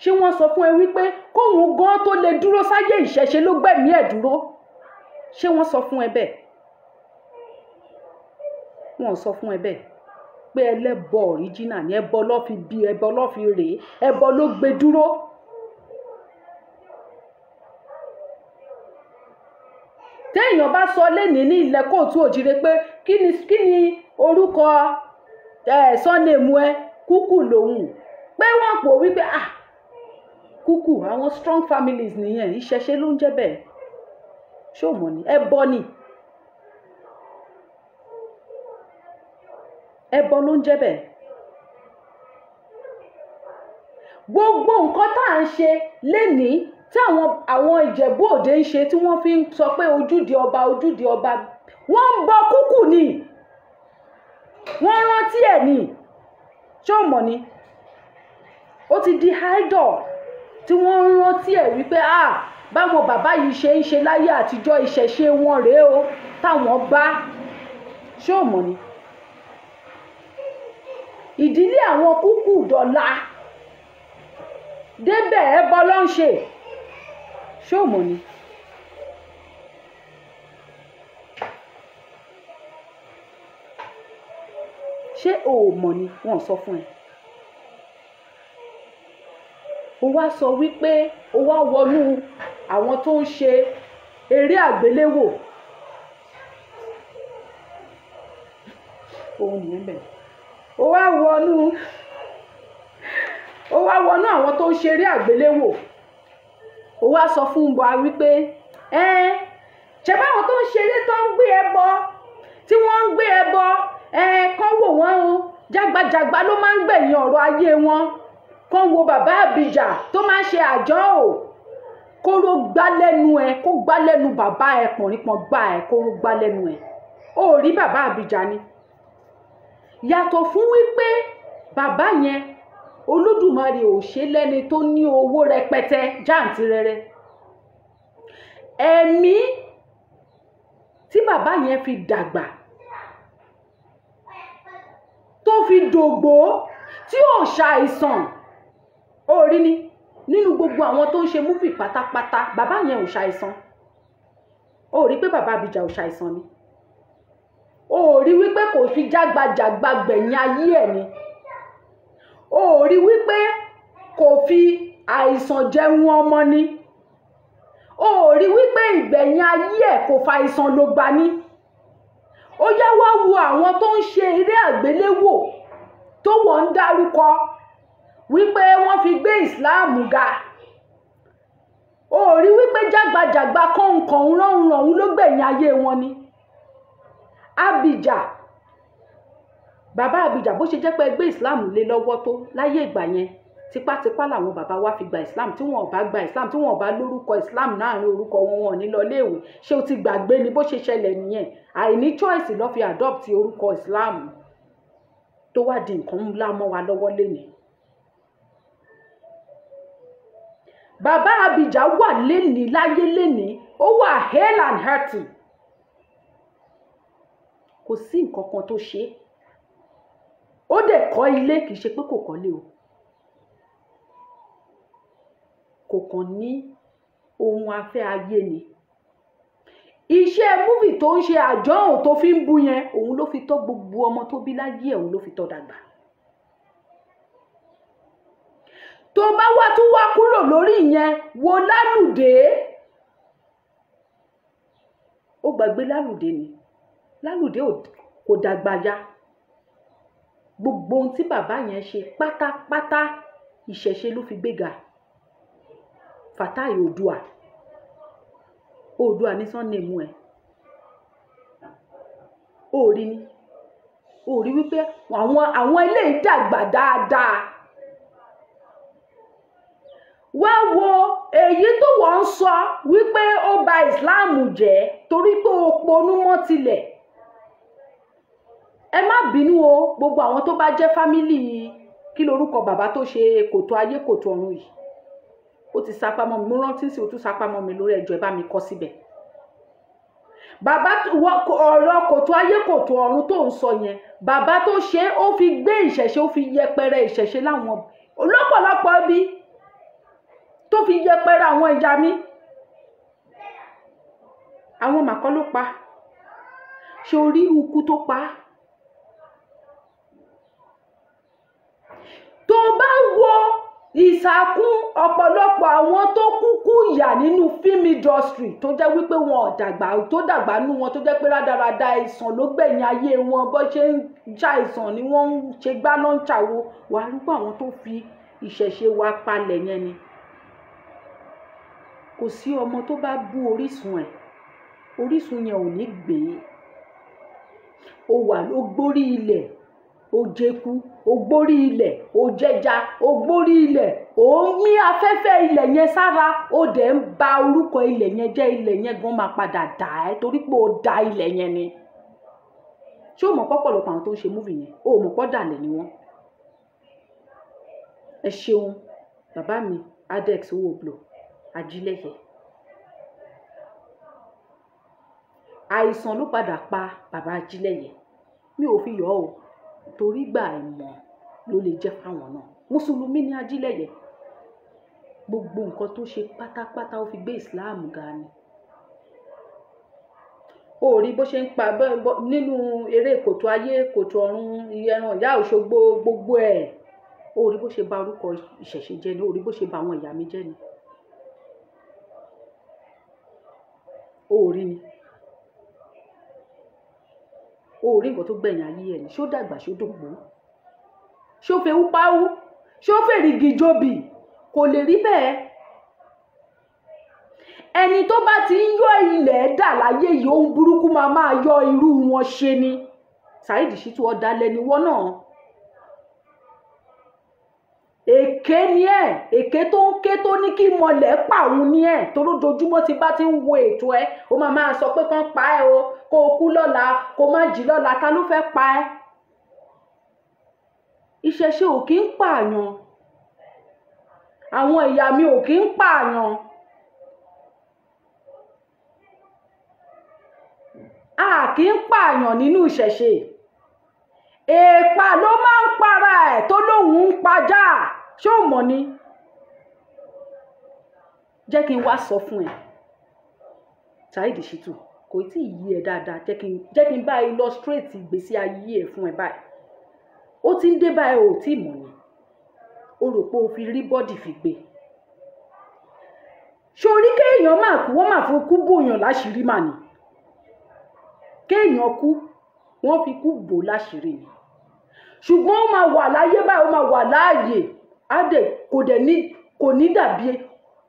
Ṣé wọ́n sọ fún ẹ wípé kóun gan tó lè dúró sáyé, ìṣẹ̀ṣe ló gbẹ̀mí ẹ̀ dúró? Ṣé wọ́n sọ fún ẹ bẹ́ẹ̀? Wọ́n sọ fún ẹ bẹ́ẹ̀ pé ẹlẹ́bọ ọ̀ríjínà ni, ẹbọ ló fi bí, ẹbọ ló fi rèé, ẹbọ ló gbé dúró. Téèyàn bá sọ lénìí ní ilẹ̀ kóòtù òjìrè pé kí ni orúkọ sọ́nẹ̀mù ẹ, Kúkù lòun, pé wọ́n pò wípé Kúkù, àwọn strong families nìyẹn. Ìṣẹ̀ṣe ló ń jẹ́ bẹ́ẹ̀. Ṣé o mọ̀ ni? Ẹbọ ni. Ẹbọ ló ń jẹ́ bẹ́ẹ̀. Gbogbo nǹkan tá à ń ṣe lénìí tí àwọn Ìjẹ̀bú Òde ń ṣe, tí wọ́n fi ń sọ pé ojúde ọba, ojúde ọba, wọ́n ń bọ Kúkù ni, wọ́n rántí ẹ̀ ni. Ṣé o mọ̀ ni? Ó ti di idol tí wọ́n ń rántí ẹ̀ wípé ah, báwọn bàbá yìí ṣe ń ṣe láyé àtijọ́, ìṣẹ̀ṣe wọn rèé o táwọn bá. Ṣé o mọ̀ ni? Ìdílé àwọn Kúkù dọ̀la débẹ̀ ẹbọ ló ń ṣe. Ṣé o mọ̀ ni? Ṣé o ò mọ̀ ni? Wọ́n sọ fún ẹ. O wá sọ wípé o wá wọnú àwọn tó ń ṣe eré àgbéléwò. Òun nìyẹn bẹ̀rẹ̀. O wá wọnú àwọn tó ń ṣe eré àgbéléwò. O wá sọ fún wa wípé ṣe báwọn tó ń ṣeré tó ń gbé ẹbọ, tí wọ́n ń gbé ẹbọ, kán wò wọ́n o, jágbajàgba ló máa ń gbẹ̀yìn ọ̀rọ̀ ayé wọn. Kán wo bàbá Àbíjà tó máa ń ṣe àjọ o, kóró gbá lẹ́nu ẹ, kó gbá lẹ́nu bàbá ẹ, pọ̀nrípọ̀n gbá ẹ, kóró gbá lẹ́nu ẹ. O rí bàbá Àbíjà ni. Yàtọ̀ fún wípé bàbá yẹn Olódùmarè ò ṣe lẹ́ni tó ní owó rẹpẹtẹ jáǹtirẹrẹ. Ẹ̀mí tí bàbá yẹn fi dàgbà, tó fi dògbò, tí ò ṣàìsàn, ó rí ni nínú gbogbo àwọn tó ń ṣe múfì pátápátá, bàbá yẹn ò ṣàìsàn. Ó rí pé bàbá Àbíjà ò ṣàìsàn ni. Ó rí wípé kò fi jágbajàgba gbẹ̀yìn ayé ẹ̀ ni. Ó rí wípé kò fi àìsàn jẹun ọmọ ni. Ó rí wípé ìgbẹ̀yìn ayé ẹ̀ kò fa àìsàn ló gbà ní. Ó yá wá wo àwọn tó ń ṣe eré àgbéléwò tó wọ́n ń dárúkọ wípé wọ́n fi gbé ìsìláàmù ga. Ó rí wípé jágbajàgba kọ̀ọ̀kan rọ̀hún ló gbẹ̀yìn ayé wọn ni. Àbíjà, bàbá Àbíjà, bó ṣe jẹ́ pé ẹgbẹ́ Islam lé lọ́wọ́ tó láyé ìgbà yẹn, tipátipá làwọn bàbá wa fi gba Islam. Tí wọn ò bá gba Islam, tí wọn ò bá lórúkọ Islam láàrin orúkọ wọn, wọn ò ní lọ léèwé. Ṣé o ti gbàgbé ni bó ṣe ṣẹlẹ̀ nìyẹn? Àìní choice ló fi adopt orúkọ Islam tó wá di nǹkan ńlá mọ́ wa lọ́wọ́ lénìí. Bàbá Àbíjà wà lénìí láyé lénìí, ó wà hale and hearty, kò sí nǹkan kan tó ṣe é. Ó dẹ̀ kọ́ ilé, kì í ṣe pé kò kọ́lé o, kò kàn ní ohun afẹ́ ayé ni. Iṣẹ́ múfì tó ń ṣe àjọhùn tó fi ń bu yẹn, òun ló fi tọ́ gbogbo ọmọ tó bí láyé ẹ̀, òun ló fi tọ́ dàgbà. Tó bá wá tún wá kúrò lórí ìyẹn, wo Lálùdé. Ó gbàgbé Lálùdé ni. Lálùdé kò dàgbà ya. Gbogbo ohun tí bàbá yẹn ṣe pátápátá, ìṣẹ̀ṣe ló fi gbéga. Fatai Oòduà, Oòduà ní surname ẹ̀. Ó rí ni, ó rí wípé àwọn eléyìí dàgbà dáadáa. Wá wo èyí tó wọ́n ń sọ wípé ó ba ìsìláàmù jẹ́ torí pé ó ponú mọ́ tilẹ̀. Ẹ má bínú o, gbogbo àwọn tó bá jẹ́ fámílì, kí lorúkọ bàbá tó ṣe kòtò ayé kòtò ọ̀run yìí, ó ti sápamọ́ mi, mo rántí sí, ó tún sápamọ́ mi lórí ẹjọ́, ẹ bá mi kọ síbẹ̀. Bàbá ọ̀rọ̀ kòtò ayé kòtò ọ̀run tó ń sọ yẹn, bàbá tó ṣe ó fi gbé ìṣẹ̀ṣe, ó fi yẹpẹrẹ ìṣẹ̀ṣe láwọn lọ́pọ̀lọpọ̀ bí tó fi yẹpẹrẹ àwọn ìyá mi. Àwọn màkọ́ ló pa. Ṣé o rí ikú tó pa? Tó bá wo ìsàkún ọ̀pọ̀lọpọ̀ àwọn tó kúkú yà nínú film industry, tó jẹ́ wípé wọn ò dàgbà, tó dàgbà nú wọn, tó jẹ́ pé rádaràda àìsàn ló gbẹ̀yìn ayé wọn, bó ṣe ń ṣàìsàn ni wọ́n ń ṣe gbá náà ń ṣàwo, wàá rí pé àwọn tó fi ìṣẹ̀ṣe wa palẹ̀ yẹn ni. Kò sí ọmọ tó bá bú orísun ẹ̀, orísun yẹn ò ní gbé. O wà, ó gbórí ilẹ̀, ó jẹku, ó gbórí ilẹ̀, ó jẹja, ó gbórí ilẹ̀, ó ń mí afẹ́fẹ́ ilẹ̀ yẹn sára, ó dẹ̀ ń ba orúkọ ilẹ̀ yẹn jẹ́. Ilẹ̀ yẹn gan máa padà dà ẹ́ torí pé ó da ilẹ̀ yẹn ni. Ṣé o mọ̀ pọ́pọ̀lọpọ̀ àwọn tó ń ṣe movie yẹn, o mọ̀ pọ́ dàlẹ̀ ni wọ́n? Ẹ ṣeun bàbá mi Adex Owóblo Ajílẹ̀yẹ. Àìsàn ló padà pa bàbá Ajílẹ̀yẹ. Mi ò fi yọ̀ ọ́ o, torí gbà ẹ̀mọ́ ló lè jẹ́ fáwọn náà. Mùsùlùmí ni Ajílẹ̀yẹ. Gbogbo nǹkan tó ṣe pátápátá ó fi gbé Islam ga ni. O rí bó ṣe ń pa nínú eré kòtò ayé, kòtò ọ̀run, ẹran ìyá Òṣogbo, gbogbo ẹ̀. O rí bó ṣe ba orúkọ ìṣẹ̀ṣe jẹ́ ni, o rí bó ṣe ba àwọn ìyá mi jẹ́ ni. O rí ni. O rí nǹkan tó gbẹ̀yìn ayé ẹ̀ ni. Ṣó dàgbà, ṣó dògbó? Ṣó fewú páwú? Ṣó fèrìgì jobì? Kò lè rí bẹ́ẹ̀. Ẹni tó bá ti ń yọ ilẹ̀ dà láyé yìí, ohun burúkú máa máa yọ irú wọn ṣe ni. Saheed Shittu, ọ̀dàlẹ̀ ni wọ́n náà. Èké ni ẹ, èké tó ń ké tó ní kí mọlẹ̀ pa òun ni ẹ. Torí ojoojúmọ́ tí bá ti ń wo ètò ẹ, ó máa máa sọ pé kán pa ẹ o, kó o kú lọ́la, kó o má jí lọ́la, ta ló fẹ́ pa ẹ́? Ìṣẹ̀ṣe ò kí ń pààyàn. Àwọn ìyá mi ò kí ń pààyàn. A kì í pààyàn nínú ìṣẹ̀ṣe. Èèpà ló máa ń para ẹ̀ tó lóun ń pajá. Ṣé o mọ̀ ni? Jẹ́ kí n wá sọ fún ẹ, Saheed Shittu, kò tí ì yí ẹ dáadáa. Jẹ́ kí n bá illustrate ìgbésí ayé ẹ fún ẹ báyìí. Ó ti ń dé báyìí, o ò tí ì mọ̀ ni. O rò pé o fi rí bọ́dì fi gbé. Ṣorí kéèyàn máa kú, wọ́n máa fi kú bòyàn láṣìírí mà ni. Kéèyàn kú, wọ́n fi kú bò láṣìírí ni. Ṣùgbọ́n ó máa wà láyé báyìí, ó máa wà láàyè. Á dẹ̀ kò dẹ̀ ní, kò ní dàbí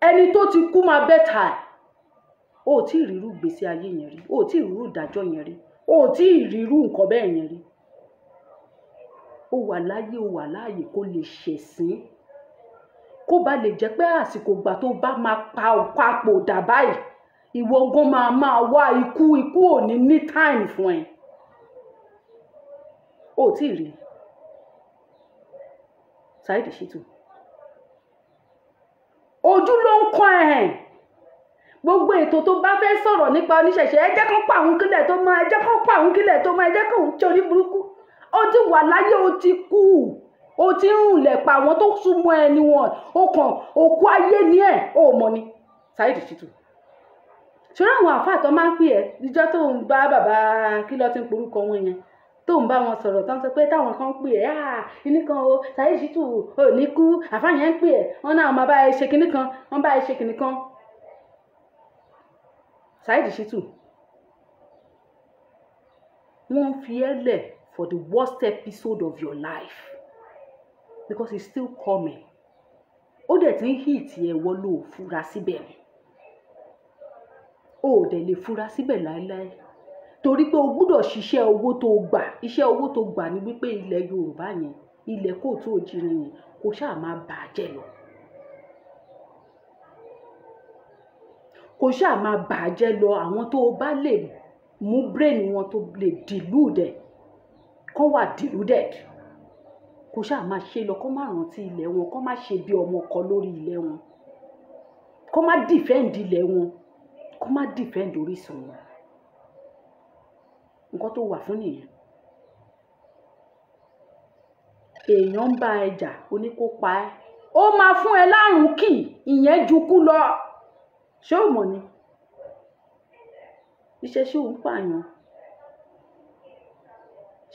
ẹni tó ti kú máa bẹ́tà ẹ̀. O ò tí ì rírú ìgbésí ayé yẹn rí, o ò tí ì rírú ìdájọ́ yẹn rí, o ò tí ì rírú nǹkan bẹ́ẹ̀ yẹn rí. Ó wà láyé, ó wà láàyè kó lè ṣẹ̀sín. Kó ba lè jẹ́ pé àsìkò ìgbà tó bá máa pa papò dà báyìí, ìwọ gan máa máa wá ikú, ikú ò ní ní time fún ẹ. O ò tí ì rí. Saheed Shittu, ojú ló ń kọ́ ẹ̀. Gbogbo ètò tó bá fẹ́ sọ̀rọ̀ nípa oníṣẹ̀ṣe, ẹ jẹ́ kó pa òun kílẹ̀ tó mọ́, ẹ jẹ́ kó pa òun kílẹ̀ tó mọ́, ẹ jẹ́ kó òun ṣe orí burúkú. Ó ti wà láyé, ó ti kú, ó ti ń rùnlẹ̀ pa àwọn tó súnmọ́ ẹni wọn, ó kàn òkú ayé ni ẹ̀, ó mọ̀ ni. Saheed Shittu, ṣòro àwọn àfáà tó máa ń pè ẹ́ níjọ́ tó ń bá bàbá kí ló ti ń porúkọ wọn yẹn, tó ń bá wọn sọ̀rọ̀, tó ń sọ pé táwọn kan ń pè ẹ́, à kíní kan o, Saheed Shittu ò ní kú, àfáà yẹn ń pè ẹ́, wọn náà máa bá ẹ ṣe kíní kan, wọ́n bá ẹ ṣe kíní kan. Saheed Shittu, wọ́n fi ẹ́ lẹ̀ for the worst episode of your life because it's still coming. Ó dẹ̀ ti ń hit ẹ̀, wọ́n ló fura síbẹ̀ ni. O ò dẹ̀ lè fura síbẹ̀ láéláé torí pé o gbúdọ̀ ṣiṣẹ́ owó tó gbà. Iṣẹ́ owó tó gbà ni wípé ilẹ̀ Yorùbá yẹn, ilẹ̀ kóòtù òjìrì yẹn, kò ṣáà máa bà á jẹ́ lọ. Kò ṣáà máa bà á jẹ́ lọ. Àwọn tó o bá lè mú brain wọn tó lè delude ẹ̀, kó wà deluded, kò ṣáà máa ṣe lọ, kó má rántí ilẹ̀ wọn, kó má ṣe bí ọmọ kan lórí ilẹ̀ wọn, kó má defend ilẹ̀ wọn, kó má defend orísun wọn. Nǹkan tó wà fún nìyẹn. Èèyàn ń bá ẹ jà, ó ní kó pa ẹ́, ó máa fún ẹ lárùn kì, ìyẹn ju kú lọ. Ṣé o mọ̀ ni? Iṣẹ́ ṣé òun pààyàn?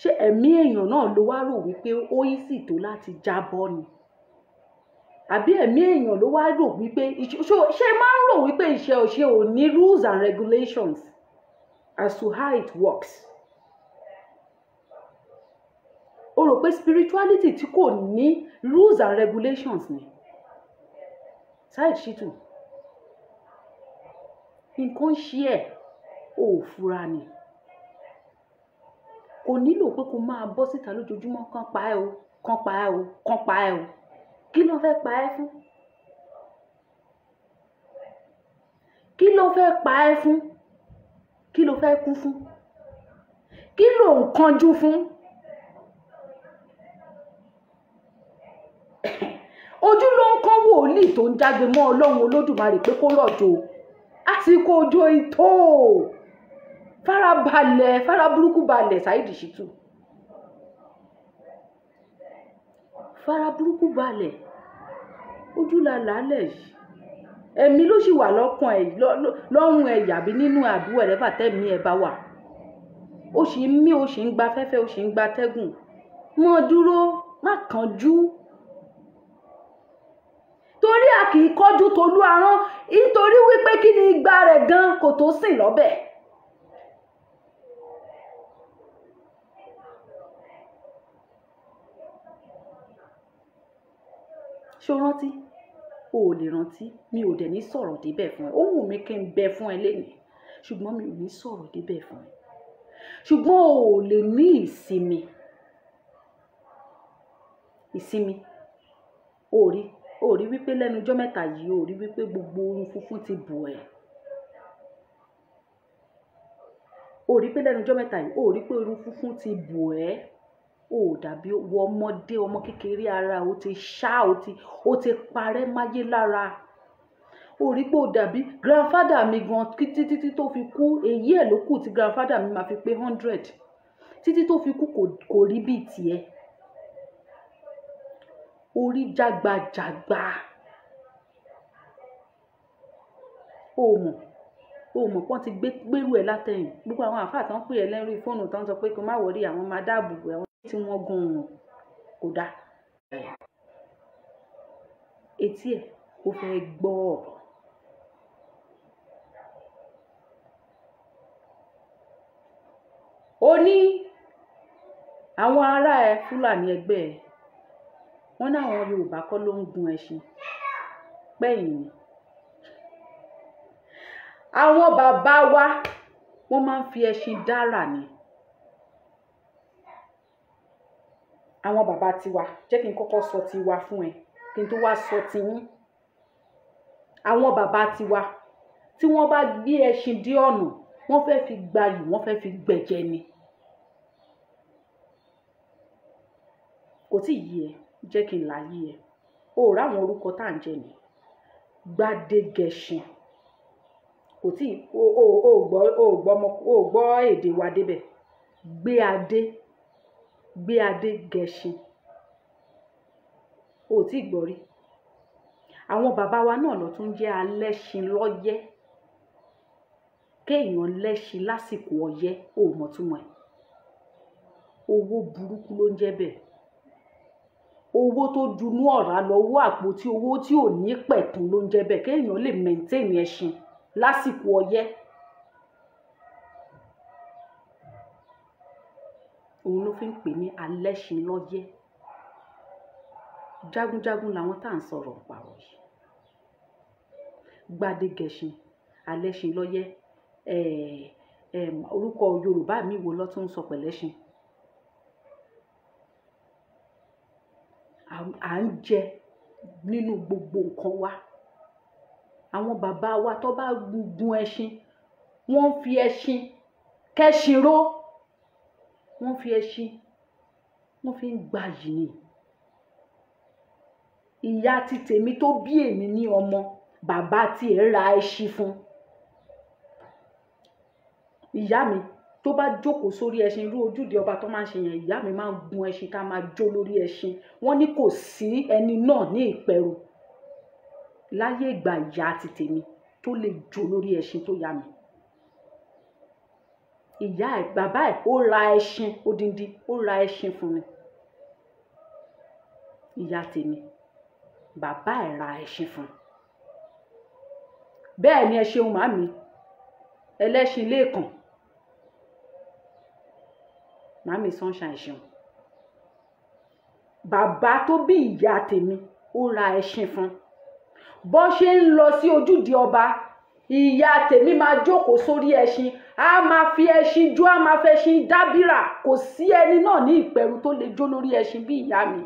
Ṣé ẹ̀mí èèyàn náà ló wá rò wípé ó easy tó láti jábọ́ ni? Àbí ẹ̀mí èèyàn ló wá rò wípé ṣé máa ń rò wípé iṣẹ́ òṣè ò ní rules and regulations as to how it works? O rò pé spirituality tí kò ní rules and regulations ni? Saheed Shittu, Nǹkan ń ṣe ẹ́, o ò fura ni. Kò nílò pé kó máa bọ́ síta lójoojúmọ́ kán pa ẹ́ o, kán pa ẹ́ o, kán pa ẹ́ o. Kí ló fẹ́ pa ẹ́ fún? Kí ló fẹ́ pa ẹ́ fún? Kí ló fẹ́ kú fún? Kí ló ń kánjú fún? Ojú ló ń kán wòlíì tó ń jágbe mọ́ Ọlọ́run Olódùmarè pé kó rọ̀jò. Àsìkò òjò ìtò. Farabalẹ̀, faraburúkú balẹ̀ Saheed Shittu. Faraburúkú balẹ̀. Ojú la làálẹ̀ yìí. Ẹ̀mí ló sì wà lọ́kàn ẹ̀, lọ́rùn ẹ̀ yàbí nínú àbúrò ẹ̀ rẹ́fà tẹ́mi ẹ̀ bá wà. Ó sì ń mí, ó sì ń gba fẹ́fẹ́, ó sì ń gba tẹ́gùn. Mọ́ dúró, má kánjú. Torí a kì í kánjú tolú arán, nítorí wípé kí ni igba rẹ̀ gan kò tó sìn lọ́bẹ̀. Ṣé o rántí? O ò lè rántí. Mi ò dẹ̀ ní sọ̀rọ̀ débẹ̀ fún ẹ. Ó wù mí kí n bẹ fún ẹ lénìí, ṣùgbọ́n mi ò ní sọ̀rọ̀ débẹ̀ fún ẹ. Ṣùgbọ́n o ò lè ní ìsinmi. Ìsinmi. O ò rí, o ò rí wípé lẹ́nu ọjọ́ mẹ́ta yìí, o ò rí wípé gbogbo orun funfun ti bò ẹ́. O ò rí pé lẹ́nu ọjọ́ mẹ́ta yìí, o ò rí pé orun funfun ti bò ẹ́. O ò dàbí wọ ọmọdé, ọmọ kékeré ara, o ti ṣá, o ti parẹ́ máyé lára. O rí pé o dàbí grandfather mi gan títí títí tó fi kú. Èyí ẹ̀ ló kù tí grandfather mi máa fi pé 100. Títí tó fi kú kò rí bíi tiẹ̀. Orí jagbajàgba. O mọ̀, o mọ̀ pé wọ́n ti gbérú ẹ látẹ̀yìn. Gbogbo àwọn àfáà tán pè ẹ́ lórí fóònù tán sọ pé kó má wọrí, àwọn máa dáàbò bo ẹ, àwọn tí wọ́n gan òun kò dáa. Etí ẹ̀ ó fẹ́ gbọ́ ọ̀rọ̀. Ó ní àwọn ará ẹ Fúlàní ẹgbẹ́ ẹ, wọ́n ní àwọn Yorùbá kọ́ ló ń gun ẹṣin pẹ́yìn ni. Àwọn bàbá wa wọ́n máa ń fi ẹṣin dára ni. Àwọn bàbá tiwa, jẹ́ kí n kọ́kọ́ sọ tiwa fún ẹ, kí n tó wá sọ tiyín. Àwọn bàbá tiwa tí wọ́n bá gbé ẹṣin dé ọ̀nà, wọ́n fẹ́ fi gbayì, wọ́n fẹ́ fi gbẹ̀jẹ̀ ni. Kò tí ì yé ẹ, jẹ́ kí n là yé ẹ. O ò ráwọn orúkọ tá à ń jẹ ni. Gbádégẹṣin. Kò tí ì, o ò gbọ́, o ò gbọ́ ọmọ, o ò gbọ́ èdè wa débẹ̀. Gbé adé, gbé adé gẹṣin. O ò tí ì gbọ́ rí. Àwọn bàbá wa náà ló tún jẹ́ alẹ́ṣin lọ́yẹ́. Kéèyàn lẹ́ṣin lásìkò ọyẹ́, o ò mọ̀ túmọ̀ ẹ̀. Owó burúkú ló ń jẹ́ bẹ́ẹ̀. Owó tó dunú ọ̀rá lọ, owó àpótí owó tí ò ní pẹ̀tùn ló ń jẹ́ bẹ́ẹ̀. Kéèyàn lè maintain ẹṣin lásìkò ọyẹ́. Òun ló fi ń pè ní alẹ́ṣin lọ́yẹ́. Jagunjagun làwọn tá à ń sọ̀rọ̀ pàrọ̀ yìí. Gbádégẹṣin, alẹ́ṣin lọ́yẹ́, orúkọ Yorùbá mi wo ló tún ń sọ pẹ̀lẹ́ṣin. À ń jẹ nínú gbogbo nǹkan wa. Àwọn bàbá wa tó bá gun ẹṣin, wọ́n fi ẹṣin kẹ́ṣin ró. Wọ́n fi ẹṣin, wọ́n fi ń gbayì ni. Ìyá ti tèmi tó bí èmi ní ọmọ, bàbá tí ẹ̀ ra ẹṣin fún. Ìyá mi tó bá jókòó sórí ẹṣin irú ojúde ọba tó máa ń ṣe yẹn, ìyá mi máa ń gun ẹṣin tá a máa jó lórí ẹṣin. Wọ́n ní kò sí ẹni náà ní ìpẹ̀rù láyé ìgbà ìyá ti tèmi tó lè jó lórí ẹṣin tó yá mi. Ìyá ẹ̀, bàbá ẹ̀ ó ra ẹṣin odindi, ó ra ẹṣin fún mi. Ìyá tèmi, bàbá ẹ̀ ra ẹṣin fún mi. Bẹ́ẹ̀ ni ẹ ṣeun màmí, ẹlẹ́ṣin lẹ́ẹ̀kan. Màmí Sunshine ṣeun. Bàbá tó bí ìyá tèmi ó ra ẹṣin fún. Bó ṣe ń lọ sí ojúde ọba, Ìyá tèmi máa jókòó sórí ẹṣin, a máa fi ẹṣin jó, a máa fẹṣin dábìrà. Kò sí ẹni náà ní ìpẹ̀rù tó lè jó lórí ẹṣin bí ìyá mi.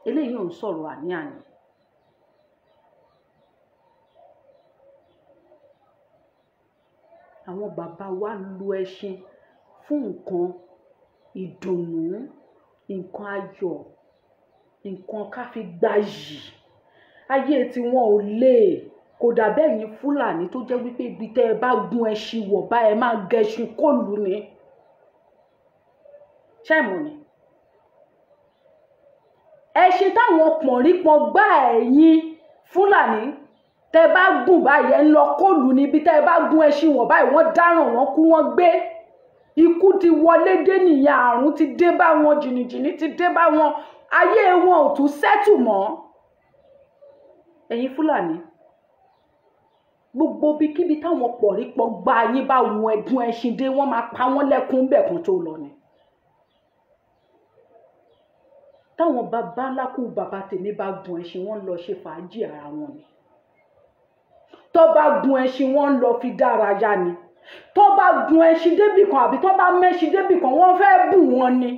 Eléyìí ò ń sọ̀rọ̀ àní-àní. Àwọn bàbá wa lo ẹṣin fún nǹkan ìdùnnú, nǹkan ayọ̀, nǹkan ká fi gbayì. Ayé tí wọn ò lè, kò dàbí ẹ̀yin Fúlàní tó jẹ́ wípé ibi tẹ́ ẹ bá gun ẹṣin wọ̀ bá ẹ máa gẹṣin kólu ni. Ṣé ẹ mọ̀ ni? Ẹṣin táwọn pọ̀nrípọ̀n gbá ẹ̀yin Fúlàní tẹ́ bá gùn báyìí ẹ ń lọ kólu ni. Ibi tẹ́ ẹ bá gun ẹṣin wọ̀ báyìí wọ́n dáràn, wọ́n kú, wọ́n gbé. Ikú ti wọlé dé nìyẹn, àrùn ti dé bá wọn, jìnnìjìnnì ti dé bá wọn, ayé wọn ò tún sẹ́tù mọ́. Ẹ̀yin Fúlàní, gbogbo ibikíbi táwọn pọ̀rípọ̀ gba yín bá wọn ẹ̀gún ẹṣin dé, wọ́n máa pa wọ́n lẹ́kún bẹ́ẹ̀ kan tó lọ ni. Táwọn bàbá ńlá kú bàbá tèmi bá gun ẹṣin, wọ́n lọ ṣe fàájì ara wọn ni. Tó bá gun ẹṣin, wọ́n lọ fi dárayá ni. Tó bá gun ẹṣin débì kan àbí tó bá mẹ́ṣin débì kan, wọ́n fẹ́ bù wọ́n ni.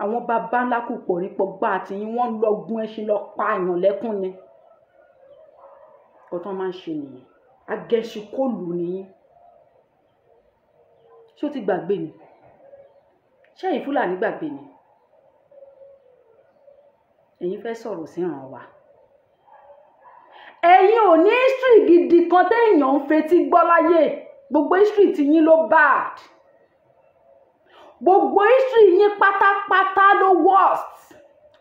Àwọn bàbá ńlá kú pọ̀rípọ̀ gbá àti yín, wọ́n lọ gun ẹṣin lọ pa àyàn lẹ́kún ni. Nǹkan tó máa ń ṣe nìyẹn. Agẹṣinkólù nìyí. Ṣé o ti gbàgbé ni? Ṣé ẹ̀yin Fúlàní gbàgbé ni? Ẹ̀yin fẹ́ sọ̀rọ̀ sí ìran wa. Ẹ̀yin ò ní history gidi kan téèyàn ń fetí gbọ́ láyé. Gbogbo history ti yín ló bad. Gbogbo history yín pátápátá ló worst.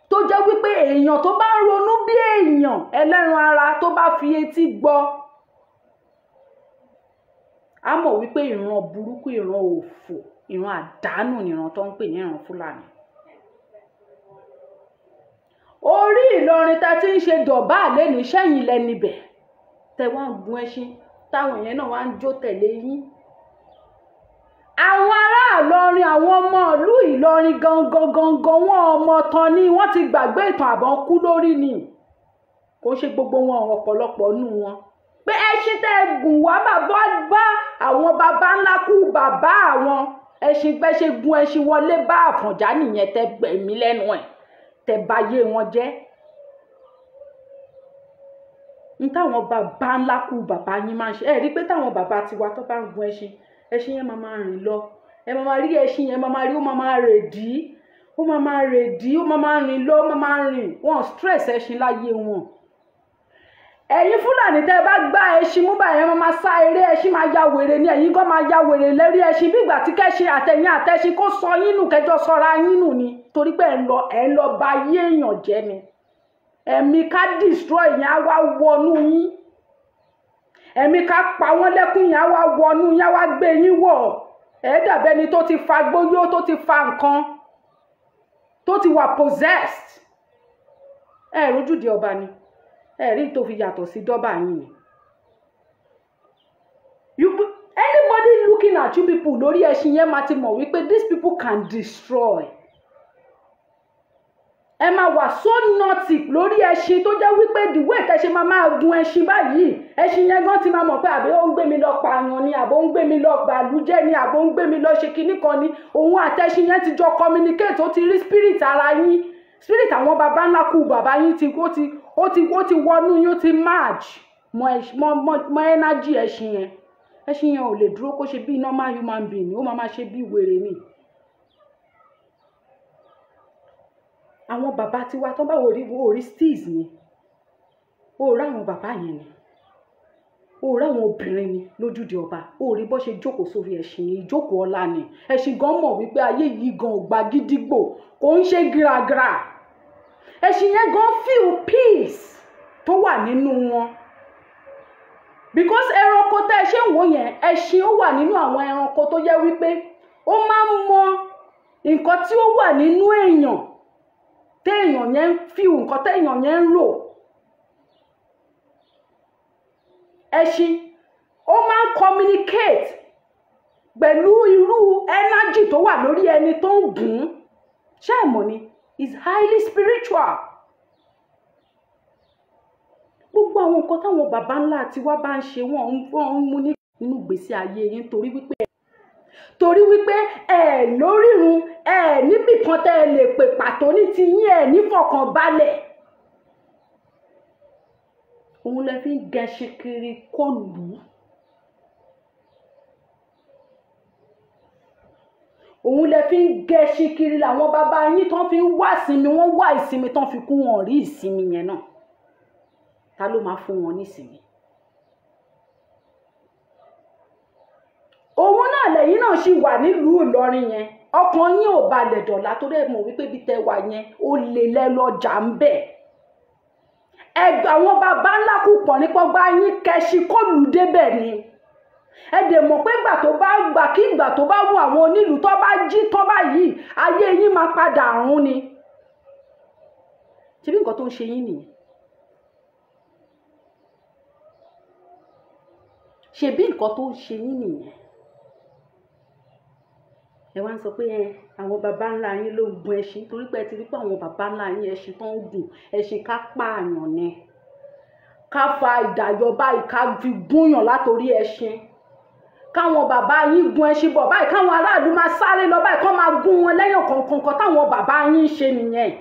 Tó jẹ́ wípé èèyàn tó bá ń ronú bí èèyàn ẹlẹ́ran ara tó bá fi etí gbọ́, á mọ̀ wípé ìran burúkú, ìran òfò, ìran àdánù ni ìran tó ń pè ní ìran Fúlàní. Orí Ìlọrin tá ti ń ṣe dọ̀bá lẹ́nu sẹ́yìn lẹ́nibẹ̀ tẹ wá ń gun ẹṣin táwọn èèyàn náà wá ń jó tẹ̀lé yín. Àwọn ará Ìlọrin, àwọn ọmọ ìlú Ìlọrin gangan gangan, wọn ọmọ tán ni wọ́n ti gbàgbé ìtàn àbọ̀n kú lórí ni. Kò ń ṣe gbogbo wọn, ọ̀pọ̀lọpọ̀ nù wọn. Pé ẹṣin tẹ́ ẹ gùn wá bàbá bá àwọn baba ńlá kú bàbá àwọn ẹṣin pẹ́ ṣe gun ẹṣin wọlé bá Àfọ̀njá nìyẹn tẹ́ gbẹ̀mí lẹ́nu ẹ̀, tẹ́ bayé wọn jẹ́. N táwọn baba ńlá kú bàbá yín máa ń ṣe. Ẹ rí i pé táwọn bàbá tiwa tó bá ń gun ẹṣin, ẹṣin yẹn máa máa rìn lọ. Ẹ máa máa rí ẹṣin yẹn, máa máa rí, ó máa máa rèdí, ó máa máa rèdí, ó máa máa rìn lọ, ó máa máa rìn. Wọn stress ẹṣin láyé wọn. Ẹ̀yin Fúlàní tẹ́ ẹ bá gbá ẹṣin mú báyẹn, máa máa sá eré, ẹṣin máa ya wèrè ni. Ẹ̀yin gan máa ya wèrè lérí ẹṣin bí ìgbà tí kẹ́ṣin àtẹ̀yìn àtẹṣin kó sọ yín nù, kẹjọ sọra yín nù ni. Torí pé ẹ̀ ń lọ ba ayé èèyàn jẹ́ ni. Ẹ̀mí ká destroy yẹn á wá wọnú yín. Ẹ̀mí ká pa wọ́n lẹ́kún yẹn á wá wọnú yín, á wá gbé yín wọ̀. Ẹ̀ dàbí ẹni tó ti fa gbóyó, tó ti fa nǹkan, tó ti wà possessed. Ẹ rójúde ọba ni. Ẹ rí tó fi yàtọ̀ sí dọ́bà yín ni. Anybody looking at you people lórí ẹṣin yẹn máa ti mọ̀ wípé these people can destroy. Ẹ máa wà so naughty lórí ẹṣin tó jẹ́ wípé the way tẹ́ ṣe máa máa gun ẹṣin báyìí, ẹṣin yẹn gan ti máa mọ̀ pé àbí ó ń gbé mi lọ pààyàn ni, àbó ń gbé mi lọ bàlújẹ́ ni, àbó ń gbé mi lọ ṣe kinní kan ni. Òun àtẹṣin yẹn ti jọ communicate, ó ti rí spirit ara yín, spirit àwọn baba ńlá kú bàbá yín ti ó ti ó ti ó ti wọnú yín, ó ti merge mọ́ energy ẹṣin yẹn. Ẹṣin yẹn ò lè dúró kó ṣe bí normal human being, ó máa máa ṣe bí wèrè ni. Àwọn bàbá tiwa tó bá wò rí, wò rí steez ni, ó rí àwọn bàbá yẹn ni, ó rí àwọn obìnrin ni lójúde ọba, ó rí bó ṣe jókòó sórí ẹṣin, ìjókòó ọlá ni. Ẹṣin gan mọ̀ wípé ayé yìí gan ò gba gídígbò, kò ń ṣe gíragíra. Ẹṣin yẹn gan feel peace tó wà nínú wọn. Because ẹranko tẹ́ ẹ ṣe ń wò yẹn, ẹṣin ó wà nínú àwọn ẹranko tó jẹ́ wípé ó máa ń mọ nǹkan tí ó wà nínú èèyàn, téèyàn yẹn ń feel, nǹkan téèyàn yẹn ń rò. Ẹṣin ó máa ń communicate pẹ̀lú irú energy tó wà lórí ẹni tó ń gùn ún. Ṣé ẹ mọ̀ ni? Is highly spiritual. Gbogbo Gbogbo àwọn nǹkan táwọn baba ńlá tiwa bá ń ṣe, wọ́n ń mú nínú ìgbésí ayé yín, torí wípé ẹ lórírun, ẹ níbì kan tẹ́ ẹ lè pè pàtó ní tiyín, ẹ nífọ̀kànbalẹ̀. Òun lẹ fi ń gẹṣin kiri kó lù ú. Òun lẹ fi ń gẹṣin kiri làwọn bàbá yín tán fi ń wá ìsinmi, wọ́n wá ìsinmi tán fi kú, wọn rí ìsinmi yẹn náà. Ta ló máa fún wọn nísinmi? Òun náà lẹ́yìn náà ṣì wà nílùú Ìlọrin yẹn, ọkàn yín ò balẹ̀ dọ̀la, torí ẹ mọ̀ wípé ibi tẹ́ wà yẹn ó lè lẹ́ lọ́jà ń bẹ̀. Àwọn bàbá ńlá kù pọ̀ nípa ọgbà yín kẹṣin kó lù ú débẹ̀ ni. Ẹ dẹ̀ mọ̀ pé ìgbà tó bá gbà kí ìgbà tó bá wù àwọn onílùú tó bá jí tó bá yìí, ayé yín máa padà rún ni. Ṣebí nǹkan tó ń ṣe yín nìyẹn? Ṣebí nǹkan tó ń ṣe yín nìyẹn? Ẹ wá ń sọ pé ẹ àwọn baba ńlá yín ló ń gun ẹṣin, torí pé ẹ ti rí pé àwọn baba ńlá yín ẹṣin tó ń gùn, ẹṣin ká pààyàn ni, ká fa ìdàyọ báyìí, ká fi gúnyàn látòrí ẹṣin, káwọn bàbá yín gun ẹṣin bọ̀ báyìí, káwọn aráàlú máa sáré lọ báyìí, kán máa gún wọn lẹ́yìn kọ̀ọ̀kan táwọn bàbá yín ń ṣe nìyẹn.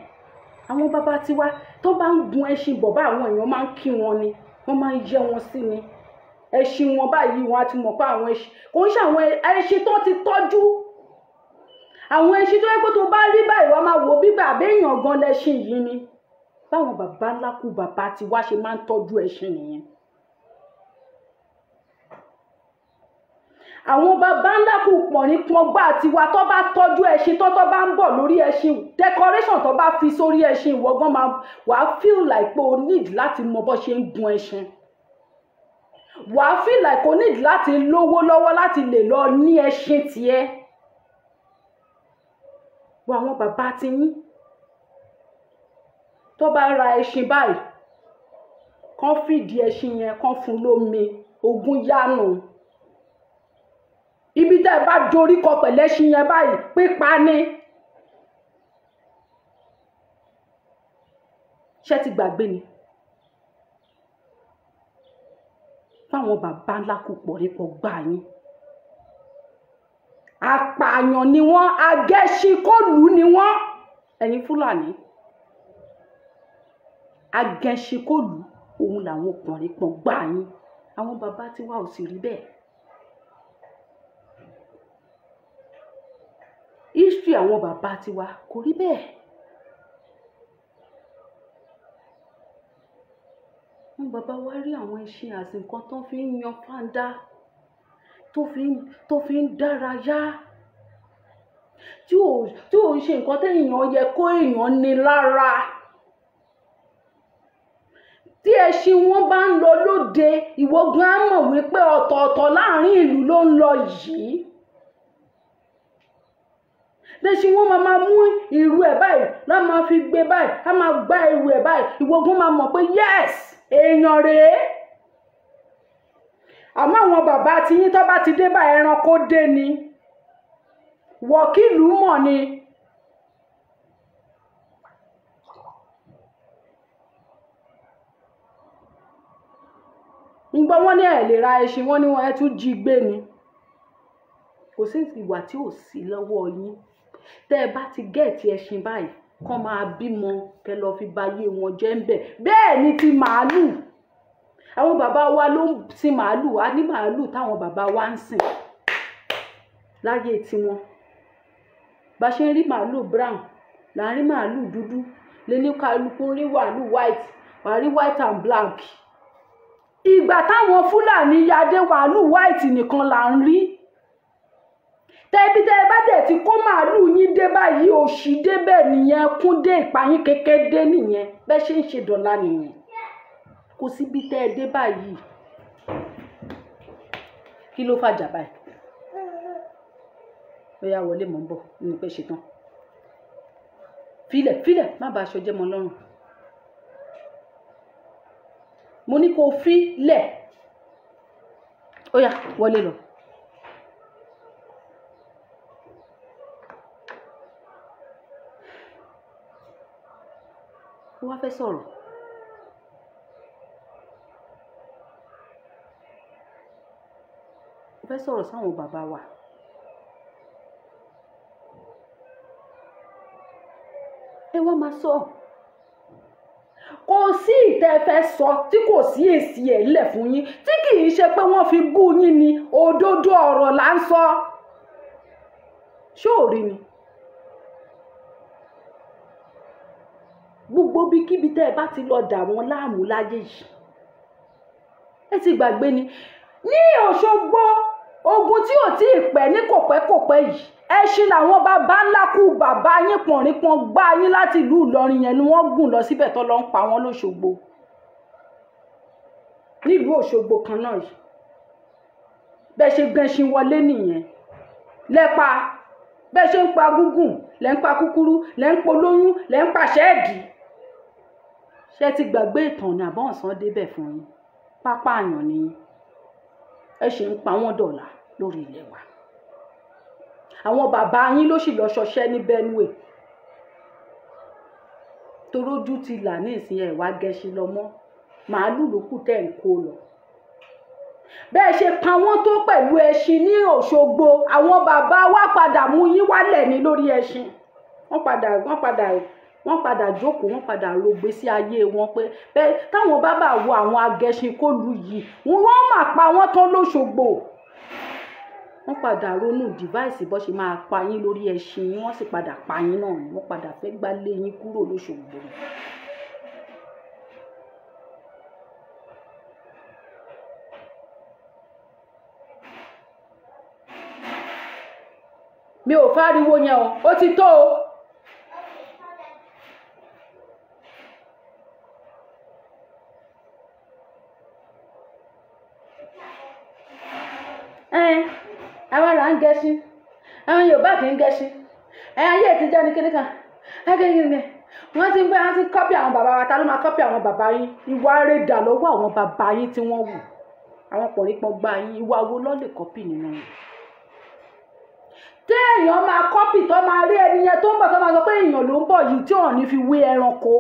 Àwọn bàbá tiwa tó bá ń gun ẹṣin bọ̀ báyìí, àwọn èèyàn máa ń kí wọn ni, wọ́n máa ń yẹ́ wọn sí ni. Ẹṣin wọn báyìí, wọn á ti mọ̀ pé àwọn ẹṣin kò ń ṣe àwọn ẹṣin tó ti tọ́jú, àwọn ẹṣin tó yẹ pé tó bá rí báyìí wọ́n máa wò bí bàbá èèyàn gan lẹṣin yìí ni. Báwọn bàbá ńlá kú bàbá tiwa ṣe máa ń tọ́jú ẹṣin nìyẹn. Àwọn bàbá ńlá kù pọ̀ ní pọngbà tiwa tó bá tọ́jú ẹṣin, tó bá ń bọ̀ lórí ẹṣin, decoration tó bá fi sórí ẹṣin, ìwọ gan máa wàá feel like pé o need láti mọ bó ṣe ń gun ẹṣin, wàá feel like o need láti lówó lọ́wọ́ láti lè lọ ní ẹṣin tiẹ̀. Wọ àwọn bàbá ti yín tó bá ra ẹṣin báyìí, kán fìdí ẹṣin yẹn, kán fún lómi ogún yánu. Ibi tẹ́ ẹ bá dorí kọ pẹ̀lẹ́ ẹṣin yẹn báyìí, pípa ni. Ṣé ti gbàgbé ni? Fáwọn bàbá ńlá kú pọ̀ nípa ọgbà yín, apààyàn ni wọ́n, agẹṣinkólú ni wọ́n. Ẹ̀yin Fúlàní, agẹṣinkólú òun làwọn ọkùnrin pọ̀ gbà yín. Àwọn bàbá tiwa ò sì rí bẹ́ẹ̀. History àwọn bàbá tiwa kò rí bẹ́ẹ̀. Àwọn bàbá wa rí àwọn ẹṣin àti nǹkan tó fi ń yan fáńdá, tó fi ń dárayá, tí ò ń ṣe nǹkan téèyàn yẹ kó èèyàn ní lára. Tí ẹṣin wọn bá ń lọ lóde, ìwọ gan á mọ̀ wípé ọ̀tọ̀ọ̀tọ̀ láàrin ìlú ló ń lọ yìí. Lẹ́ṣin wọn máa mú ìrù ẹ̀ báyìí, lá máa fi gbé báyìí, á máa gbá ìrù ẹ̀ báyìí, ìwọ gan máa mọ̀ pé yes, èèyàn rèé. Àmọ́ àwọn bàbá tí yín tó bá ti dé bá ẹranko dé ni, wọ̀kìlú mọ̀ ni. Ń gbọ́ wọ́n ní ẹ̀ lè ra ẹṣin, wọ́n ní wọ́n ẹ tún jí gbé ni. Kò sí ìwà tí ò sí lọ́wọ́ yín. Tẹ́ ẹ bá ti gẹ̀ẹ́tì ẹṣin báyìí, kán máa bímọ kẹ́ lọ fi ba ayé wọn jẹ́ ń bẹ̀. Bẹ́ẹ̀ ni ti màálù. Àwọn bàbá wa ló ń sin màálù, a ní màálù táwọn bàbá wa ń sìn láyé tiwọn. Bá ṣe ń rí màálù brown, là ń rí màálù dúdú, lẹ́ni kálukú ń rí màálù white, wà á rí white and black. Ìgbà táwọn Fúlàní yadé, màálù white nìkan là ń rí. Tẹ́bí tẹ́ ẹ bá dẹ̀ ti kó màálù yín dé báyìí, òṣì débẹ̀ nìyẹn, kún dé, ìpayín kékeré dé nìyẹn, bẹ́ẹ̀ ṣe ń ṣe dọ̀la nìyẹn. Kò síbi tẹ́ ẹ dé báyìí. Kí ló fàjà báyìí? Ó yá wọlé, mò ń bọ̀, ní pẹ́ ṣe tán. Filẹ̀ filẹ̀, má bàa aṣọ jẹ́ mọ́ lọ́rùn. Mo ní kó filẹ̀. Ó yá wọlé lọ. Ó wá fẹ́ sọ̀rọ̀. Mo fẹ́ sọ̀rọ̀ sáwọn bàbá wa. Ẹ wá máa sọ. Kò sí ìtẹ́ fẹ́ sọ tí kò sí èsì ẹ̀ lẹ̀ fún yín, tí kì í ṣe pé wọ́n fi bú yín ni, òdodo ọ̀rọ̀ là ń sọ. Ṣé ò rí ni? Gbogbo bíkíbi tẹ́ ẹ bá ti lọ dà wọ́n láàmú láyé yìí, ẹ ti gbàgbé ni. Ní Òṣogbo, ogun tí ò tí ì pẹ́ ní kòpẹ́kòpẹ́ yìí, ẹṣin làwọn bàbá ńlá kú bàbá yín pọ̀nrín-pọ̀n gbá yín láti ìlú Ìlọrin yẹn ni wọ́n gùn lọ síbẹ̀ tó lọ ń pa wọ́n lóṣogbo, nílùú Òṣogbo kan náà yìí. Bẹ́ẹ̀ ṣe gẹṣin wọlé nìyẹn lẹ́pa, bẹ́ẹ̀ ṣe ń pa gúngùn lẹ́ ń pa kúkúrú lẹ́ ń polóyún lẹ́ ń pàṣẹ ẹ̀dì. Ṣé ti gbàgbé ìtàn ní àbọ̀ ọ̀sán débẹ̀ fún yín? Pápá àyàn ni ẹ ṣe ń pa wọ́n dọ̀là lórí ilẹ̀ wa. Àwọn bàbá yín ló sì lọ ṣọṣẹ́ ní Benue, torójú ti là ní ìsìn ẹ̀ wá gẹṣin lọ mọ́, màálù ló kù tẹ́ ń kó lọ. Bẹ́ẹ̀ ṣe pa wọ́n tó pẹ̀lú ẹṣin ní Òṣogbo, àwọn bàbá wa padà mú yín wálẹ̀ ní lórí ẹṣin. Wọ́n padà jókòó, wọ́n padà rògbé sí ayé wọn pé bẹ́ẹ̀ táwọn bàbá wo àwọn agẹṣin kólu yìí, wọ́n mà pa wọ́n tán lóṣogbo. Wọ́n padà ronú device bó ṣe máa pa yín lórí ẹṣin yín, wọ́n sì padà pa yín náà ni, wọ́n padà fẹ́ gbá lé yín kúrò lóṣogbo. Mi ò fáriwo yẹn o, ó ti tó o. Àwa là ń gẹṣin, àwọn Yorùbá kì í gẹṣin. Ayé ìtijọ́ ni kíní kan, wọ́n ti ń bá wọn ti kọ́pì àwọn bàbá wa. Ta ló máa kọ́pì àwọn bàbá yín? Ìwà rẹ̀ dà lọ́wọ́ àwọn bàbá yín tí wọ́n wù, àwọn pọ̀rípọ̀ gbá yín, ìwà wo ló lè kọ́pì nínú wọn? Téèyàn máa kọ́pì tó máa rí ẹni yẹn tó ń bọ̀ tó máa sọ pé èèyàn ló ń bọ̀ yìí tí ò ní fi wé ẹranko.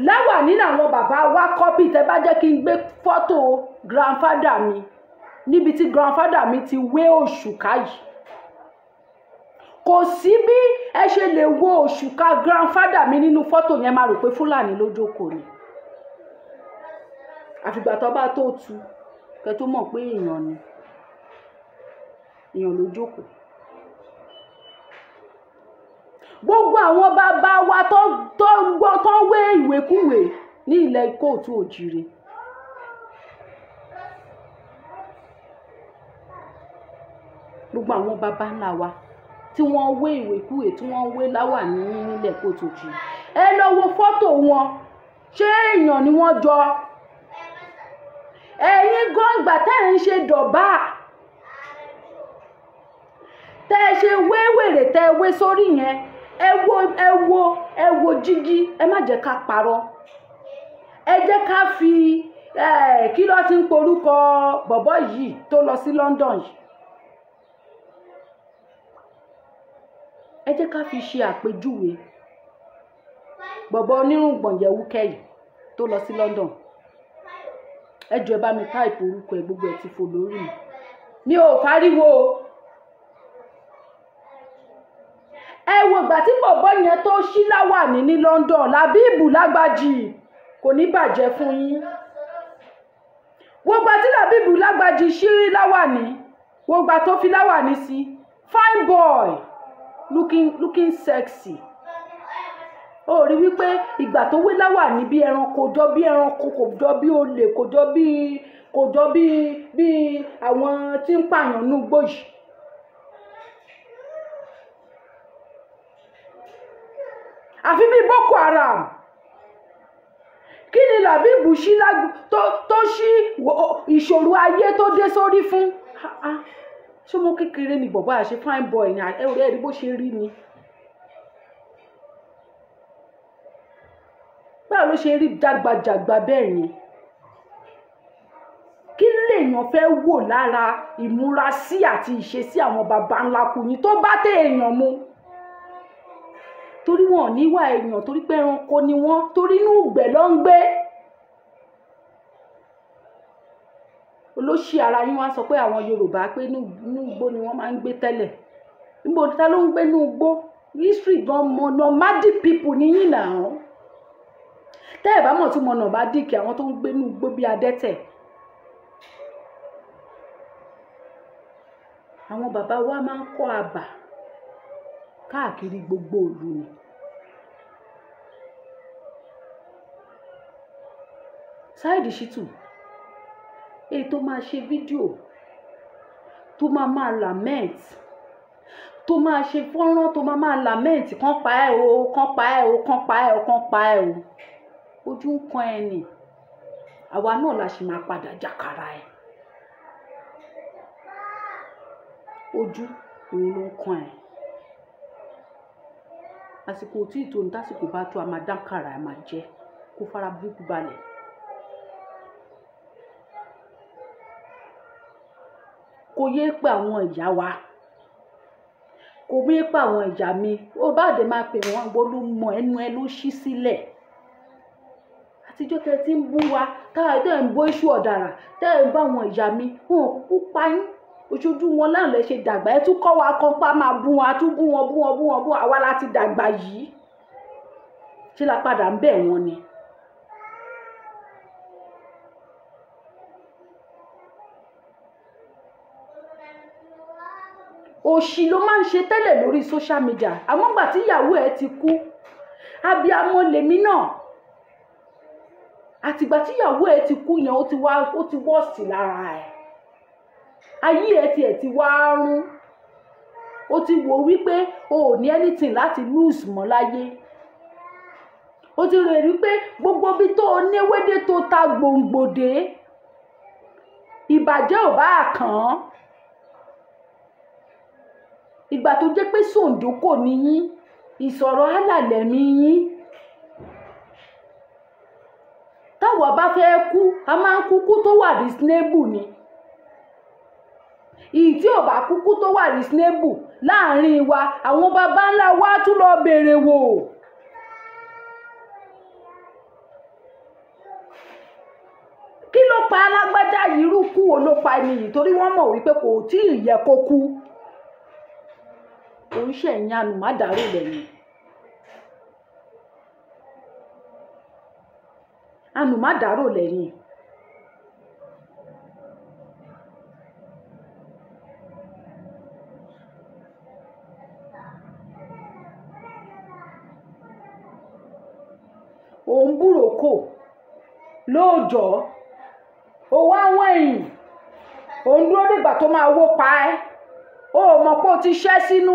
Láwàní làwọn bàbá wa kọ́pì. Tẹ́ bá jẹ́ kí n gbé fọ́tò grandfather mi níbi tí grandfather mi ti wé òṣùká yìí, kò sí bí ẹ ṣe lè wo òṣùká grandfather mi nínú fọ́tò yẹn máa rò pé Fúlàní ló jókòó ni. Àfìgbà tó bá tó tu kẹ́ tó mọ̀ pé èèyàn ni, èèyàn ló jókòó. Gbogbo àwọn bàbá wa tó gbọ́ tó wé ìwékúwé ní ilẹ̀ kóòtù òjìrè, gbogbo àwọn bàbá ńlá wa tí wọ́n wé ìwékúwé tí wọ́n wé láwàní nílẹ̀ kóòtù òjìrè, ẹ lọ wo fọ́tò wọn, ṣé èèyàn ni wọ́n jọ? Ẹ̀yin gan ìgbà tẹ́ ẹ̀ ń ṣe dọ̀bà, tẹ́ ẹ ṣe wé wèrè tẹ́ ẹ wé sórí yẹn, ẹ wo ẹ wo ẹ wo jígí. Ẹ má jẹ́ ká parọ́, ẹ jẹ́ ká fi kí ló ti ń porúkọ bọ̀bọ́ yìí tó lọ sí London yìí, ẹ jẹ́ ká fi ṣe àpèjúwe bọ̀bọ́ onírùngbọ̀n yẹ̀wúkẹ́ yìí tó lọ sí London. Ẹ jọ̀ọ́ ẹ bá mi táìpù orúkọ ẹ, gbogbo ẹ ti fò lórí mi, mi ò fáríwo o. Ẹ wo ìgbà tí bọ̀bọ́ yẹn tó ṣí láwàní ní London, Làbíbù Lágbàjì, kò ní bàjẹ́ fún yín. Wo ìgbà tí Làbíbù Lágbàjì ṣí láwàní, wo ìgbà tó fi láwàní sí, fine boy looking sexy. Ó rí wípé ìgbà tó wé láwàní bí ẹranko, jọ bí ẹranko, kò jọ bí olè, kò jọ bí bí àwọn tí ń pààyàn nú igbó yìí. Àfi bíi Boko Haram. Kí ni Làbíbù ṣí tó ṣí ìṣòro ayé tó dé sórí fún? Ṣé mo kékeré ni bọ̀bọ́ àṣẹ fine boy ni? Ẹ rí bó ṣe rí ni. Báwo ló ṣe rí jágbajàgba bẹ́ẹ̀ yẹn? Kí lèèyàn fẹ́ wò lára ìmúrasí àti ìṣesí àwọn baba ńlá kù yín tó bá tẹ èèyàn mu? Torí wọn ò níwà èèyàn, torí pé ẹranko ni wọ́n, torí inú ìgbẹ́ ló ń gbé. Olóṣì ara yín wá sọ pé àwọn Yorùbá pé inú igbó ni wọ́n máa ń gbé tẹ́lẹ̀. Níbo ta ló ń gbé inú igbó? History gan mọ nomadic people níyìn náà. Tẹ́ ẹ̀ bá mọ̀ tí mo nomadic, àwọn tó ń gbé inú igbó bí adẹ́tẹ̀. Àwọn bàbá wa máa ń kọ́ abà káàkiri gbogbo ìlú ni. Saheed Shittu, èyí tó máa ṣe fídíò, tó máa máa lament, tó máa ṣe fọ́nrán, tó máa máa lament, kán pa ẹ́ o, kán pa ẹ́ o, kán pa ẹ́ o, kán pa ẹ́ o. Ojú ń kan ẹ nì. Àwa náà la ṣì máa padà jàkàrà ẹ. Ojú òun ló ń kan ẹ. Àsìkò tí ìtòun tásìkò bá tó, a máa dákàrà, a máa jẹ kó fara burúkú balẹ̀. Kò yé pé àwọn ìyá wa, kò yé pé àwọn ìyá mi, ó bá dé máa pè wọ́n, wọ́n ló mọ ẹnu ẹ ló ṣí sílẹ̀. Àtijọ́ tẹ ti ń bú wa, táwa tẹ́ ń bó iṣu ọ̀dàrà, tẹ́ ń bá àwọn ìyá mi, wọn ò kúkú pa yín. Oṣooju wọn náà lẹ ṣe dàgbà, ẹ tún kọ́ wa kan pa máa bú wọn, a tún bú wọn, bú wọn, bú wọn, bú wọn, àwa la ti dàgbà yìí. Ṣé la padà ń bẹ̀ wọ́n ni? Òṣì ló máa ń ṣe tẹ́lẹ̀ lórí social media, àmọ́ ìgbà tí ìyàwó ẹ̀ ti kú, abiyamọ lèmi náà. Àtìgbà tí ìyàwó ẹ̀ ti kú yẹn, ó ti wá, ó ti wọ́ọ̀sì lára ẹ̀. Ayé ẹ̀ tiẹ̀ ti wá rún. Ó ti wò wípé o ò ní anything láti lose mọ́ láyé. Ó ti rò wípé gbogbo ibi tó o néwédé tó ta gbòǹgbòdé, ìbàjẹ́ ò bá kàn án. Ìgbà tó jẹ́ pé sòǹdókò ni yín, ìsọ̀rọ̀ àlàlẹ̀ mi yín. Táwa bá fẹ́ kú, a máa ń kúkú tó wà reasonable ni. Ìyí tí ò bá kúkú tó wà reasonable láàrin wa, àwọn baba ńlá wa tún lọ bèrè wò. Kí ló pa alágbájá yìí? Irú kú wo ló pa ẹni yìí? Torí wọ́n mọ̀ wípé kò tí ì yẹ kó kú. Òun ṣe ẹ̀yìn ànùmádàrú lẹ́yìn. Ànùmádàrú lẹ́yìn. Òun búròkò lóòjọ́, ó wá wẹ̀yìn, òun dúró dìgbà tó máa wó pa ẹ́, ó mọ̀ pé ó ti ṣẹ́ sínú.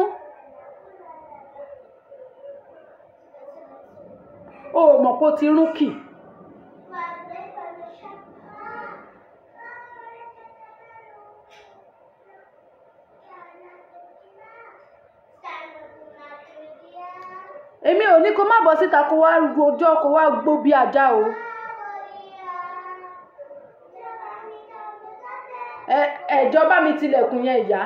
Ó mọ̀ pé ó ti rúnkì. Èmi ò ní kó má bọ́ síta kó wá rojọ́ kó wá gbó bí ajá o. Ẹ̀jọ̀ bá mi tilẹ̀kùn yẹn ìyá.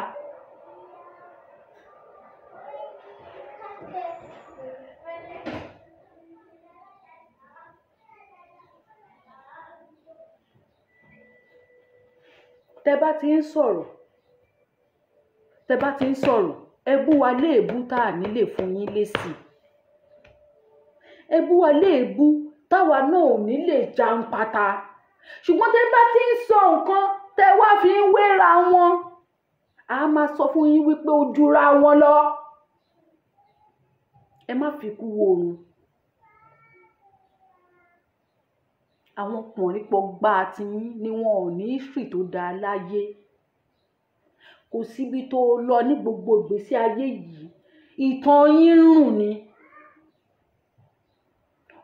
Tẹ bá ti ń sọ̀rọ̀, tẹ bá ti ń sọ̀rọ̀, ẹ bú wa léèbú tá à ní lè fún yín lésì. Ẹ bú wa léèbú táwa náà ò ní lè jàǹpátá. Ṣùgbọ́n tẹ bá ti ń sọ nǹkan tẹ wá fi ń wéra wọn, a máa sọ fún yín wípé ó jura wọn lọ. Ẹ má fi kú wo oorun. Àwọn pọ̀nrípọ̀ gbá ti yín ni wọn ò ní history tó dáa láyé. Kò síbi tó lọ ní gbogbo ìgbésí ayé yìí, ìtàn yín rùn ni.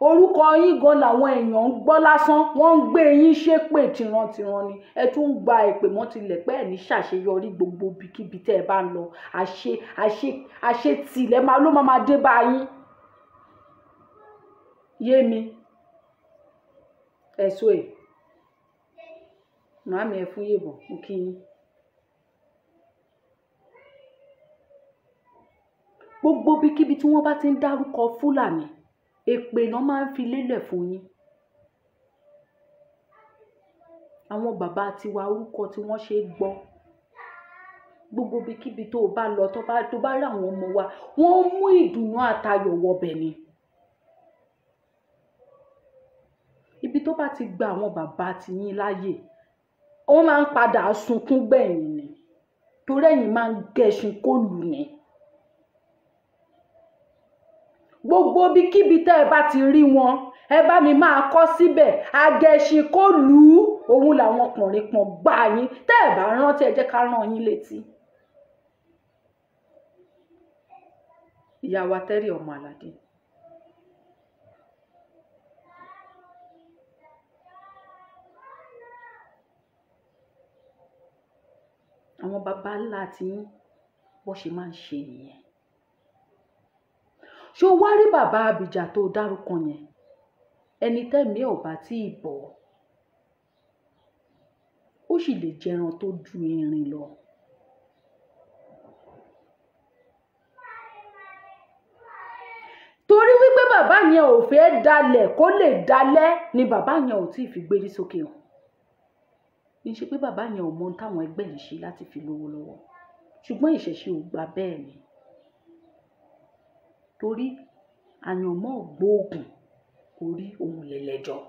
Orúkọ yín gan làwọn èèyàn ń gbọ́ lásán, wọ́n ń gbé yín ṣépè tìrantìran ni. Ẹ tún ń gba èpè mọ́ tilẹ̀ pé ẹ̀ ní ṣàṣeyọrí gbogbo ibikíbi tẹ́ ẹ bá ń lọ. Àṣe àṣe àṣetì lẹ máa ló máa dé bá yín. Yé mi. Ẹ̀sọ́ ẹ̀. Màámi ẹ fún yèbọ̀, mo kí yín. Gbogbo ibikíbi tí wọ́n bá ti ń dárúkọ Fúlàní, èpè náà máa ń fi lélẹ̀ fún yín. Àwọn bàbá tiwa orúkọ tí wọ́n ṣe é gbọ́. Gbogbo ibikíbi tó o bá lọ, tó bá rí àwọn ọmọ wa, wọ́n ń mú ìdùnnú àtayọ̀ wọbẹ̀ ni. Ibi tó bá ti gba àwọn bàbá tiyín láàyè, wọ́n máa ń padà sunkún gbẹ̀yìn ni, torí ẹ̀yin máa ń gẹṣin kólù ni. Gbogbo ibikíbi tẹ́ ẹ bá ti rí wọn, ẹ bá mi máa kọ́ síbẹ̀, agẹṣin kólù, òun làwọn ọkùnrin pọ̀n gbá yín. Tẹ́ ẹ bá rántí, ẹ jẹ́ ká rán yín létí. Ìyá wa Tẹ́rì ọmọ Àlàdé, àwọn baba ńlá tiyín bó ṣe máa ń ṣe nìyẹn. Ṣé o wá rí bàbá Abìjà tó dárúkọ yẹn? Ẹni tẹ́mi ò bá tí ì bọ̀, ó sì lè jẹran tó ju irin lọ. Torí wípé bàbá yẹn ò fẹ́ dalẹ̀ kó lè dalẹ̀ ni bàbá yẹn ò tí ì fi gbérí sókè hàn. Kì í ṣe pé bàbá yẹn ò mọ ohun táwọn ẹgbẹ́ ń ṣe láti fi lówó lọ́wọ́, ṣùgbọ́n ìṣẹ̀ṣe ò gbà bẹ́ẹ̀ ni. Torí àyànmọ́ gbóògùn orí òun lẹ̀lẹ́jọ́.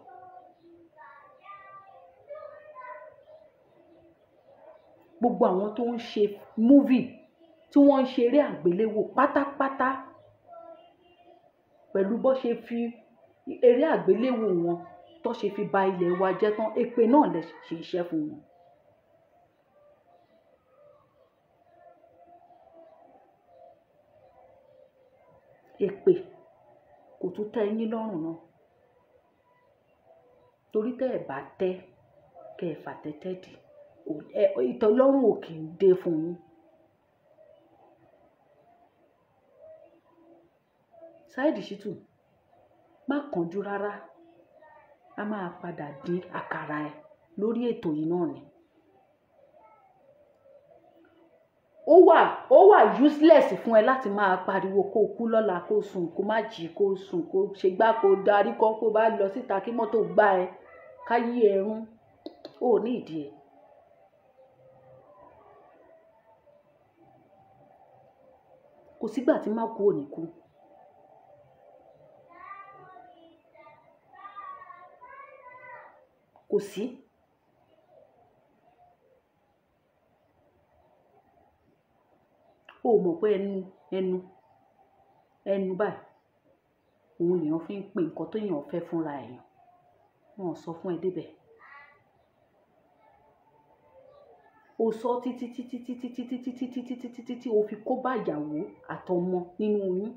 Gbogbo àwọn tó ń ṣe múvì, tí wọ́n ń ṣeré àgbéléwò pátápátá, pẹ̀lú bó ṣe fi eré àgbéléwò wọn tó ṣe fi ba ilẹ̀ wa jẹ́ tán, èpè náà lè ṣe iṣẹ́ fún wọn. Èpè kò tún tẹ́ yín lọ́rùn náà, torí tẹ́ ẹ bá tẹ́ kẹ́ ẹ fà tẹ́tẹ́ dì, ìtọ́lọ́rùn ò kì í dé fún yín. Saheed Shittu, má kánjú rárá, a máa padà dín àkàrà ẹ lórí ètò yìí náà ni. Ó wà useless fún ẹ láti máa pariwo kó o kú lọ́la, kó o sùn, kó má jí, kó o sùn, kó o ṣe gbá, kó o darí kọ́, kó o bá lọ síta kí mọ́tò gbá ẹ, ká yí ẹ rún. Ó ní ìdí ẹ. Kò sígbà tí má kú ò ní kú. Kò sí. O mọ̀ pé ẹnu ẹnu báyìí òun lèèyàn fi ń pè nǹkan tó èèyàn fẹ́ fúnra èèyàn. Wọn ò sọ fún ẹ débẹ̀. O sọ títí títí títí títí títí títí títí títí o fi kó bá ìyàwó àtọmọ nínú oyún.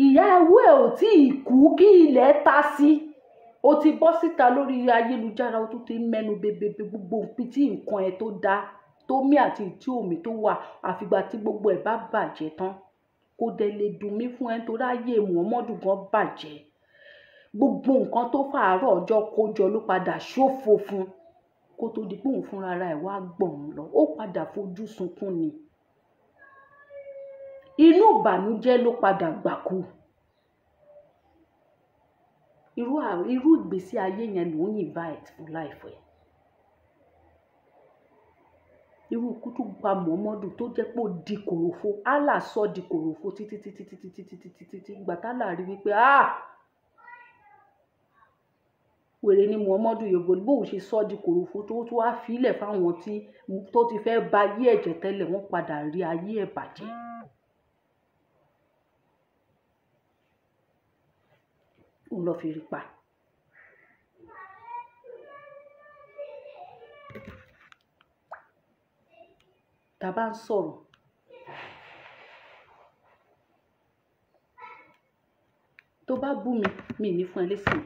Ìyàwó ẹ ò tí ì kú kí ilẹ̀ ta sí. O ti bọ́ síta lórí ayélujára, o tún ti mẹ́nu bebebe gbogbo nǹkan tí nǹkan ẹ tó dáa, tó mí àti tí omi tó wà, àfìgbà tí gbogbo ẹ̀ bá bàjẹ́ tán. Kò dẹ̀ lè dùn mí fún ẹ nítorí ayé Muhammadu gan bàjẹ́. Gbogbo nǹkan tó fàárọ̀ ọjọ́ kó jọ ló padà ṣòfò fún kó tó di pé òun fúnra ara ẹ̀ wá gbọ̀n lọ. Ó padà fojú sunkún ni. Inú ìbànújẹ́ ló padà gbà kú. Irú ìgbésí ayé yẹn ló ń invite fún life ẹ̀. Irú ikú tó pa Muhammadu tó jẹ́ pé ó di kòròfo, Allah sọ di kòròfo títí títí títí títí títí títí ìgbà tá là rí wípé ah, wèrè ni Muhammadu yòbò, bóun ṣe sọ di kòròfo tó tún wá filẹ̀ fáwọn tí tó ti fẹ́ ba ayé ẹ̀jẹ̀ tẹ́lẹ̀, wọ́n padà rí ayé ẹ̀ bàjẹ́. Òun lọ fi rí pa. Tá a bá ń sọ̀rọ̀, tó bá bú mi, mi ní fún ẹ lésì.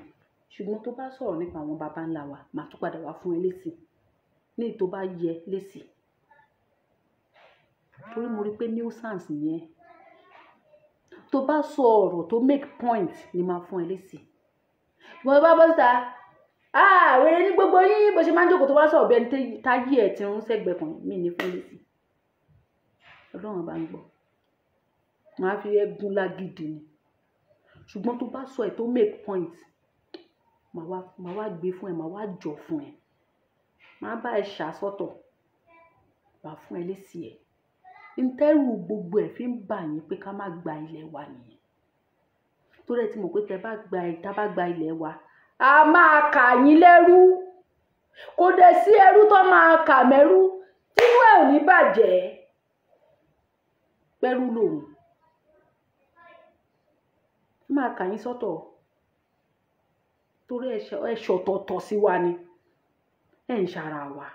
Ṣùgbọ́n tó bá sọ̀rọ̀ nípa àwọn baba ńlá wa, màá tún padà wá fún ẹ lésì. Ní èyí tó bá yẹ lésì. Torí mo rí pé nuisance yẹn. Tó bá sọ ọ̀rọ̀ tó make point ni màá fún ẹ lésì. Ṣùgbọ́n tó bá bọ́ síta, ah, wèrè ní gbogbo yín, bó ṣe máa ń jókòó tó bá sọ̀rọ̀ bí ẹni táyé ẹ̀ ti rún sẹ́gbẹ̀ẹ́ kan, mi ní fún ẹ lésì. Ọlọ́run bá ń gbọ́. Màá fi ẹ́ gún lágídí ni. Ṣùgbọ́n tó bá sọ ẹ̀ tó make point, màá wá gbé fún ẹ, màá wá jọ fún ẹ. Màá bá ẹ ṣà sọ́tọ̀, wàá fún ẹ lésì ẹ̀. Ntẹ́rù gbogbo ẹ̀ fi ń bà yín pé ká má gba ilẹ̀ wa nìyẹn. Torí ẹ ti mọ̀ pé tẹ bá gba tá bá gba ilẹ̀ wa, a máa kà yín lẹ́rú. Kò dẹ̀ sí ẹrú tó máa kà mẹ́rú tínú ẹ̀ ò ní bàjẹ́. Pẹ́rú lòun. Máa kà yín sọ́tọ̀. Torí ẹ ṣọ̀tọ̀tọ̀ sí wa ni. Ẹ ń ṣara wa.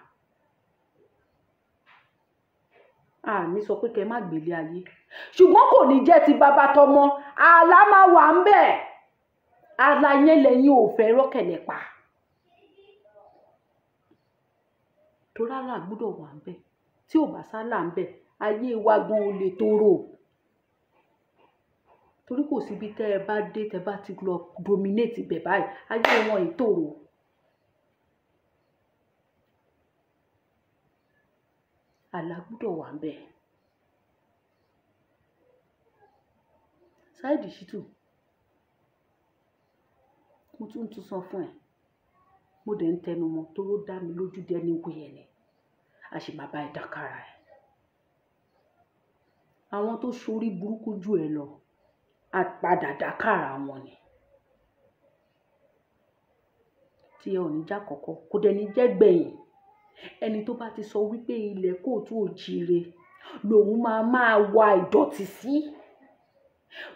A ní sọ pé kẹ má gbélé ayé. Ṣùgbọ́n kò ní jẹ́ ti bàbá tọmọ. Àlá máa wà ń bẹ̀. Àlá yẹn lẹ́yìn ò fẹ́ rọ́kẹ̀lẹ̀ pa. Torí àlá gbọ́dọ̀ wà ń bẹ̀. Tí ò bá sálà ń bẹ̀, ayé wa gan ò lè tòrò. Torí kò síbi tẹ́ ẹ bá dé tẹ́ bá ti lọ dominate ibẹ̀ báyìí, ayé wọn ì tòrò. Àlá gbọ́dọ̀ wà ń bẹ̀. Saheed Shittu, mo tún tún sọ fún ẹ, mo dẹ̀ ń tẹnu mọ́ torí ó dá mi lójú dé ní wíyẹn ni, a sì máa bá ẹ dákàrà ẹ. Àwọn tó ṣorí burúkú jù ẹ lọ, a padà dákàrà wọn ni. Tí ẹ ò ní já kọ̀kọ́, kò dẹ̀ ní jẹ́ gbẹ̀yìn. Ẹni tó bá ti sọ wípé ilẹ̀ kóòtù òjìire lòun máa máa wa ìdọ̀tí sí,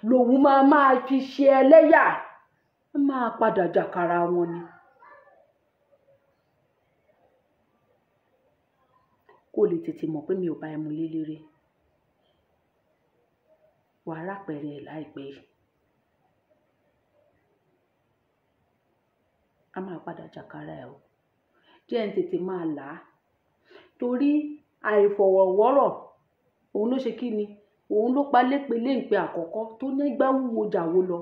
lòun máa máa fi ṣe ẹlẹ́yà, máa padà jàkàrà wọn ni. Kó lè tètè mọ̀ pé mi ò bá ẹ mu lélere. Wàá rápẹrẹ ẹ̀ láìpẹ́. A máa padà jàkàrà ẹ o. Jẹ́ ń tètè máa là á. Torí àìfọ̀rọ̀wọ́rọ̀, òun ló ṣe kí ni? Òun ló pa lépeléǹpe àkọ́kọ́ tó ní gbá wúwo jàwó lọ.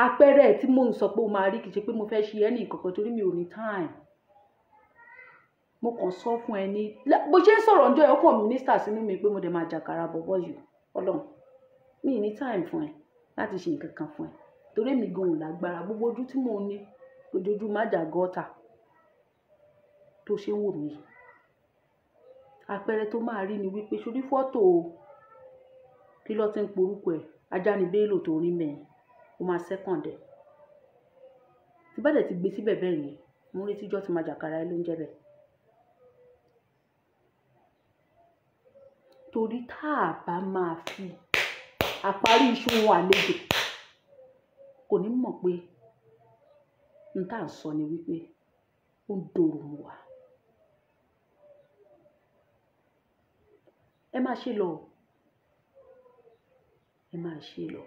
Àpẹẹrẹ ẹ̀ tí mò ń sọ pé o máa rí kì í ṣe pé mo fẹ́ ṣe ẹ́ ní nǹkan kan torí mi ò ní time. Mo kàn sọ fún ẹ ní bó ṣe ń sọ̀rọ̀ ọjọ́ ẹ̀ ó kàn mínísítà sínú mi pé mo dẹ̀ máa jàkàrà bọ̀bọ̀ yìí. Ọlọ́run, mi ì ní time fún ẹ láti ṣe nǹkan kan fún ẹ. Torí èmi gan ò lágbára, gbogbo ojú tí mò ń ní ojoojúmọ́ má jà gọ́tà tó ṣe ń wò mí. Àpẹẹrẹ tó máa rí ni wípé sórí fọ́tò kí ló ti ń porúkọ ẹ̀, Ajani Bello tó rí mẹ́rin, ó máa second ẹ̀. Tí bá dẹ̀ ti gbé síbẹ̀ bẹ́ẹ̀ yẹn, mo ń retí ijọ́ tí máa jàkàrà ẹ ló ń jẹ́ bẹ́ẹ̀. Torí tá a bá máa fi àparí iṣu wọn àlejò, kò ní mọ̀ pé n tá à ń sọ ni wípé ó ń dòrò mọ́ wa. Ẹ máa ṣe lọ. Ẹ máa ṣe lọ.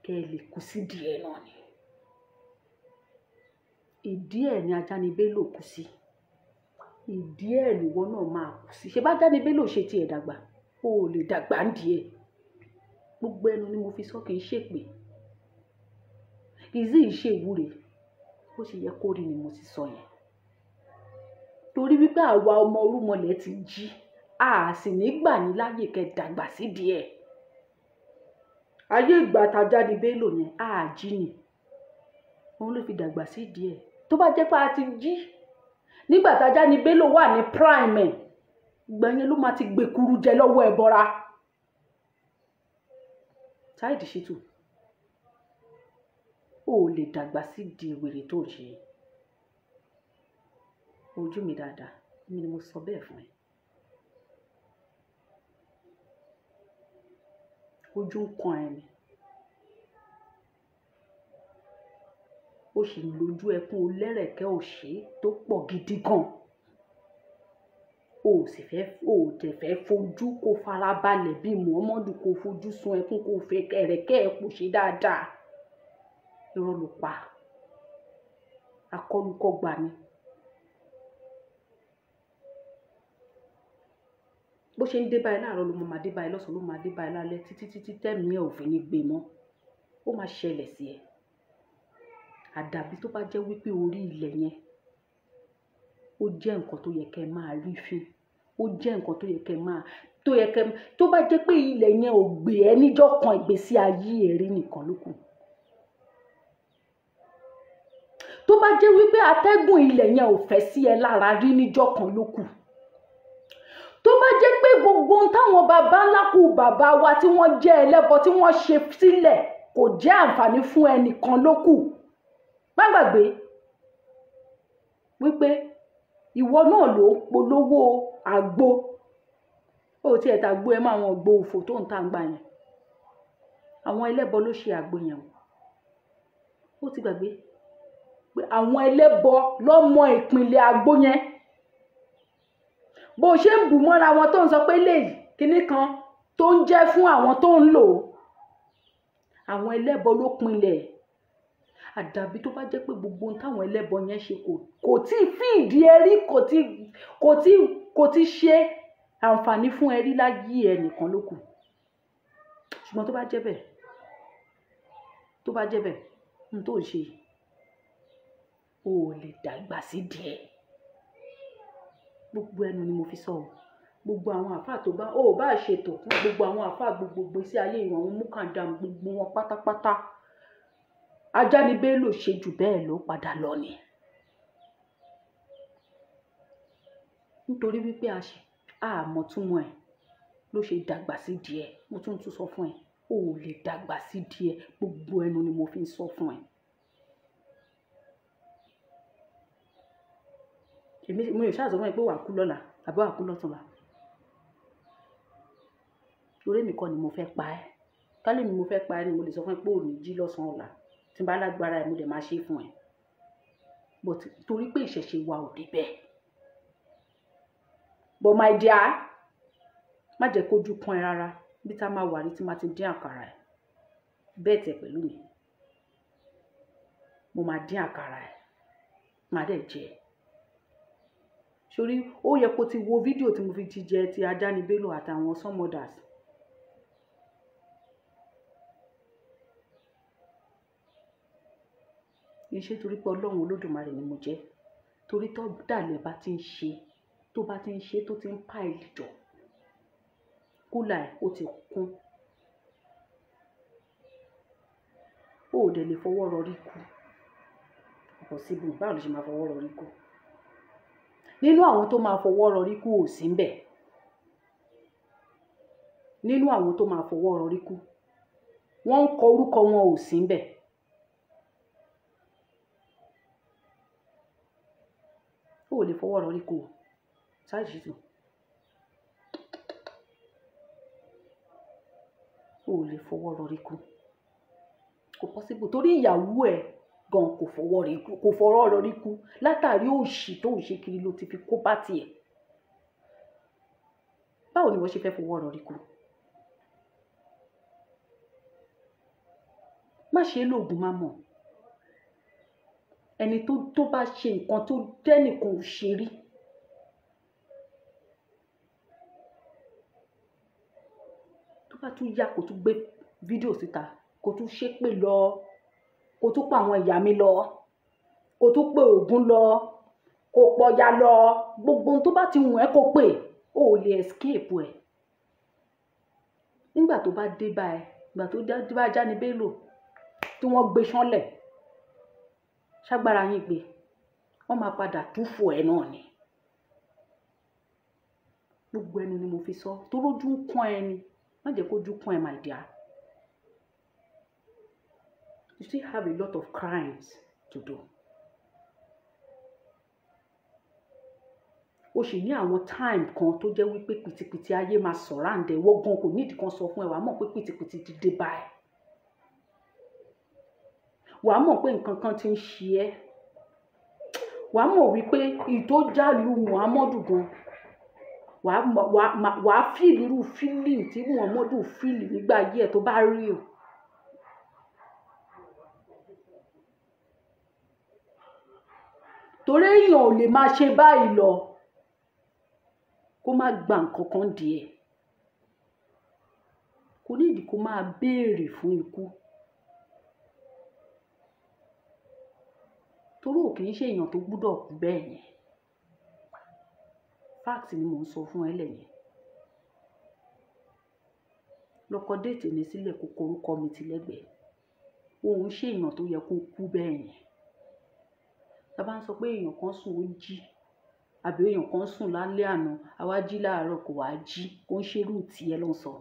Kẹ́ ẹ lè kú sí díẹ̀ náà ni. Ìdí ẹ̀ ni Ajani Bello kú sí. Ìdí ẹ̀ nìwọ náà máa kú sí. Ṣé bá Ajani Bello ṣe tiẹ̀ dàgbà? O ò lè dàgbà ń díẹ̀. Gbogbo ẹnu ni mo fi sọ, kì í ṣèpè. Kì í sì ṣe ìwúre. Bó ṣe yẹ kó rí ni mo ti sọ yẹn. Torí wípé àwa ọmọ orúmọlẹ̀ ti jí, a sì ní gbà yín láyè kẹ́ dàgbà sí díẹ̀. Ayé ìgbà tá Ajani Bello yẹn, a jí ni. Òun ló fi dàgbà sí díẹ̀. Tó bá jẹ́ pé a ti jí, nígbà tá Ajani Bello wà ní prime ẹ̀, ìgbà yẹn ló máa ti gbèkuru jẹ lọ́wọ́ ẹbọra. Saheed Shittu, o ò lè dàgbà sí di wèrè tó ń ṣe. Ojú mi dáadáa, èmi ni mo sọ bẹ́ẹ̀ fún ẹ. Ojú ń kan ẹ ni. Ó sì lójú ẹkún olẹ́rẹ̀kẹ́ òṣè tó pọ̀ gidi gan. O ò sì fẹ́, o ò dẹ̀ fẹ́ fojú kó farabalẹ̀ bí Muhammadu kó fojú sun ẹkún kó fẹ́ ẹ̀rẹ̀kẹ́ ẹ kò ṣe dáadáa. Irọ́ ló pa. Akọlùkọgbà ni. Bó ṣe ń dé báyìí láàárọ̀ ló máa dé báyìí lọ́sàn-án ló máa dé báyìí lálẹ́ títí títí tẹ́mi ẹ̀ ò fi ní gbé mọ́. Ó máa ṣẹlẹ̀ sí ẹ. Àdàbí tó bá jẹ́ wípé orí ilẹ̀ yẹn, ó jẹ́ nǹkan tó yẹ kẹ́ ẹ máa rí fín. Ó jẹ́ nǹkan tó yẹ kẹ́ ẹ máa, tó yẹ kẹ́, tó bá jẹ́ pé ilẹ̀ yẹn ò gbé ẹ níjọ́ kan ìgbésí ayé ẹ rí nìkan ló kù. Tó bá bá jẹ́ wípé atẹ́gùn ilẹ̀ yẹn ò fẹ́ sí ẹ lára rí níjọ́ kan ló kù, tó bá jẹ́ pé gbogbo ohun táwọn baba ńlá kù bàbá wa tí wọ́n jẹ́ ẹlẹ́bọ tí wọ́n ṣe sílẹ̀ kò jẹ́ àǹfààní fún ẹnìkan ló kù, má gbàgbé wípé ìwọ náà ló ń polówó àgbo. Ó tiẹ̀ ta àgbo ẹ mọ́ àwọn ògbó òfò tó ń ta àgbà yẹn, àwọn ẹlẹ́bọ ló ṣe àgbo yẹn o. Ó ti gbàgbé pé àwọn ẹlẹ́bọ lọ́mọ ìpìlẹ̀ àgbo yẹn. Bó ṣe ń bù mọ́ra wọn tó ń sọ pé léyìí kinní kan tó ń jẹ́ fún àwọn tó ń lò ó, àwọn ẹlẹ́bọ ló pinlẹ̀. Àdàbí tó bá jẹ́ pé gbogbo ohun táwọn ẹlẹ́bọ yẹn ṣe kò tí ì fìdí ẹrí, kò tí ṣe àǹfààní fún ẹrí láyé ẹnìkan ló kù. Ṣùgbọ́n tó bá jẹ́ bẹ́ẹ̀, tó bá jẹ́ bẹ́ẹ̀, ohun tó ń ṣe yìí, o ò lè dàgbà sí díẹ̀. Gbogbo ẹnu ni mo fi sọ o. Gbogbo àwọn àfáà tó bá, o ò bá ṣètò fún gbogbo àwọn àfáà gbogbo sí ayé ìwọ̀n àwọn múkàndàm gbogbo wọn pátápátá. Ajánibé ló ṣe jù bẹ́ẹ̀ ló padà lọ ni. Nítorí wípé a mọ̀ túmọ̀ ẹ̀ ló ṣe dàgbà sí díẹ̀. Mo tún tún sọ fún ẹ, o ò lè dàgbà sí díẹ̀. Gbogbo ẹnu ni mo fi ń sọ fún ẹ. Èmi mo lè ṣáà sọ fún ẹ pé wàá kú lọ́la àbí wàá kú lọ́túnla. Torí èmi kọ́ ni mo fẹ́ pa ẹ́. Kálí mi mo fẹ́ pa ẹ́ ni mo lè sọ fún ẹ pé ò ní jí lọ́sàn-án ọ̀la. Tí n bá lágbára ẹ, mo dẹ̀ máa ṣe é fún ẹ. But torí pé ìṣẹ̀ṣe wa ò dé bẹ́ẹ̀. But my dear, má jẹ́ kójú pọ́n ẹ rárá. Bí tá máa wà ní tí máa ti dín àkàrà ẹ. Bẹ́ẹ̀ tẹ̀ pẹ̀lú mi. Mo máa dín àkàrà ẹ. Màá dẹ̀ jẹ ẹ́. Sórí ó yẹ kó ti wo fídíò tí mo fi ti jẹ ti Ajánibélò àtàwọn some others. Kì í ṣe torí pé Ọlọ́run Olódùmarè ni mo jẹ́. Torí tó dàlẹ̀ bá ti ń ṣe, tó bá ti ń ṣe tó ti ń pile jọ, kúlà ẹ̀ ó ti kún. Ó ò dẹ̀ lè fọwọ́ rọrí kú. Kò síbi, báwo lo ṣe máa fọwọ́ rọrí kú? Nínú àwọn tó máa fọwọ́ rọrí kú ò sí ńbẹ̀. Nínú àwọn tó máa fọwọ́ rọrí kú, wọ́n ń kọ orúkọ wọn ò sí ńbẹ̀. Ó ò lè fọwọ́ rọrí kú o. Saheed Shittu. Ó ò lè fọwọ́ rọrí kú. Kò possible torí ìyàwó ẹ̀ gan kò fọwọ́ rí kú, kò fọwọ́ rọrí kú. Látàrí òṣì tó ń ṣe kiri ló ti fi kó bá tiẹ̀. Báwo ni wọ́n ṣe fẹ́ fọwọ́ rọrí kú? Má ṣe lóògùn má mọ̀. Ẹni tó bá ṣe nǹkan tó tẹ́nìkan ò ṣe rí. Tó bá tún yá kó tún gbé fídíò síta, kó tún ṣépè lọ, kó tún pa àwọn ìyá mi lọ, kó tún pè Ògún lọ, kó pọya lọ, gbogbo ohun tó bá ti wùn ẹ́ kó pè, o ò lè escape ẹ̀. Nígbà tó bá dé bá ẹ, ìgbà tó dé bá Ajánibélò tí wọ́n gbé ṣánlẹ̀, ṣágbára yín gbé, wọ́n máa padà túfò ẹ náà ni. Gbogbo ẹnu ni mo fi sọ, torí ojú ń kán ẹni, má jẹ́ kó ojú kán ẹ, my dear. You still have a lot of crimes to do. O sì ní àwọn time kan tó jẹ́ wípé pìtìpìtì ayé máa surround ẹ, wọ́n gan kò ní ìdí kan sọ fún ẹ, wàá mọ̀ pé pìtìpìtì ti dé bá ẹ. Wàá mọ̀ pé nǹkan kan ti ń ṣe ẹ́. Wàá mọ̀ wípé ìtọ́jàlú Muhammadu gan. Wàá feel irú feeling tí Muhammadu feel nígbà ayé ẹ̀ tó bá rí o. Torí èèyàn ò lè máa ṣe báyìí lọ kó má gba nǹkan kan díẹ̀. Kò ní ìdí kó máa béèrè fún ikú. Torí ò kì í ṣe èèyàn tó gbúdọ̀ kú bẹ́ẹ̀ yẹn. Fact ni mò ń sọ fún ẹ lẹ́yìn. Lọ kọ déètì mi sílẹ̀ kó korúkọ mi ti lẹ́gbẹ̀ẹ́. Òun ṣe èèyàn tó yẹ kó kú bẹ́ẹ̀ yẹn. Tá a bá ń sọ pé èèyàn kan sùn ó jí, àbí èèyàn kan sùn lálẹ́ àná, a wá jí láàárọ̀ kò wá jí, kò ń ṣerú tiẹ̀ ló ń sọ.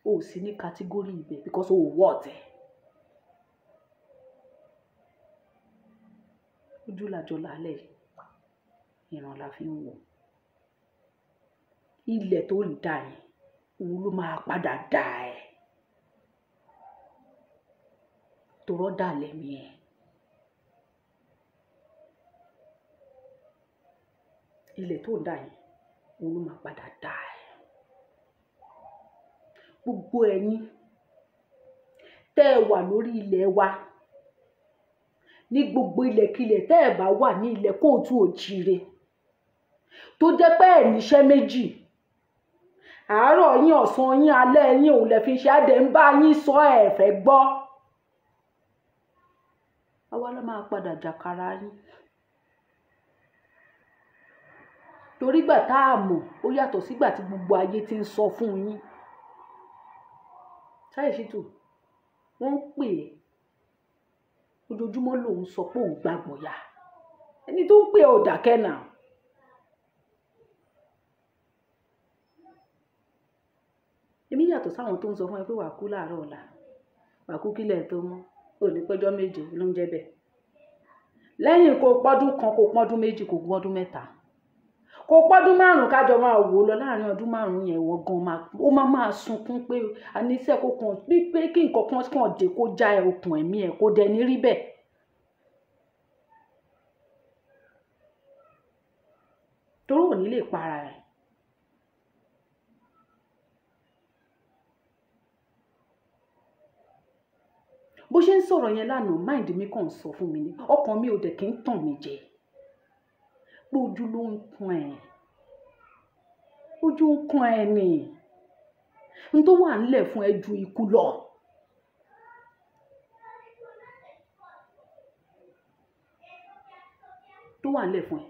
O ò sí ní category ibẹ̀ because o ò wọ́ ọ̀tẹ̀. Ojú làjọ lálẹ́ yìí, ìran la fi ń wò. Ilẹ̀ tó ń dà yẹn, òun ló máa padà dà ẹ́. Torọ́ dà lẹ́mí ẹ̀. Ilẹ̀ tó ń dà yẹn, òun ló máa padà dà ẹ́. Gbogbo ẹ̀yin tẹ́ ẹ wà lórí ilẹ̀ wa, ní gbogbo ilẹ̀kilẹ̀ tẹ́ ẹ bá wà ní ilẹ̀ kóòtù òjìire, tó jẹ́ pé ẹ̀ níṣẹ́ méjì, àárọ̀ yín, ọ̀sán yín, alẹ́ yín, òun lẹ fi ń ṣe, àdẹ̀ ń bá yín sọ ẹ̀ fẹ́ gbọ́. Àwa la máa padà jàkàrà yín. Torí gbà tá a mọ̀, ó yàtọ̀ sígbà tí gbogbo ayé ti ń sọ fún yín. Saheed Shittu, wọ́n ń pè é ojoojúmọ́ lòun sọ pé òun gbàgbọ́ yá. Ẹni tó ń pè é ò dákẹ́ náà. Èmi yàtọ̀ sáwọn tó ń sọ fún ẹ pé wàá kú láàárọ̀ ọ̀la, wàá kú kílẹ̀ tó mọ́, ò ní pẹ́jọ́ méje ló ń jẹ́ bẹ́ẹ̀. Lẹ́yìn kó pọ́dún kan, kó pọ́dún méjì, kó pọ́dún mẹ́ta, kó pọ́dún márùn-ún, kájọ máa wò ó lọ. Láàrin ọdún márùn-ún yẹn, ìwọ gan máa ó máa máa sunkún pé àníṣe kó kàn bí pé kí nǹkan kan kàn dé kó já ẹ okùn ẹ̀mí ẹ̀, kó dẹ̀ ní rí bẹ́ẹ̀. Torí ò ní lè para ẹ̀. Bó ṣe ń sọ̀rọ̀ yẹn lánàá, mind mi kàn ń sọ fún mi ni, ọkàn mi ò dẹ̀ kí ń tàn mí jẹ. Pé ojú ló ń kan ẹ̀, ojú ń kan ẹ̀ nì. N tó wà nílẹ̀ fún ẹ ju ikú lọ. Tó wà nílẹ̀ fún ẹ.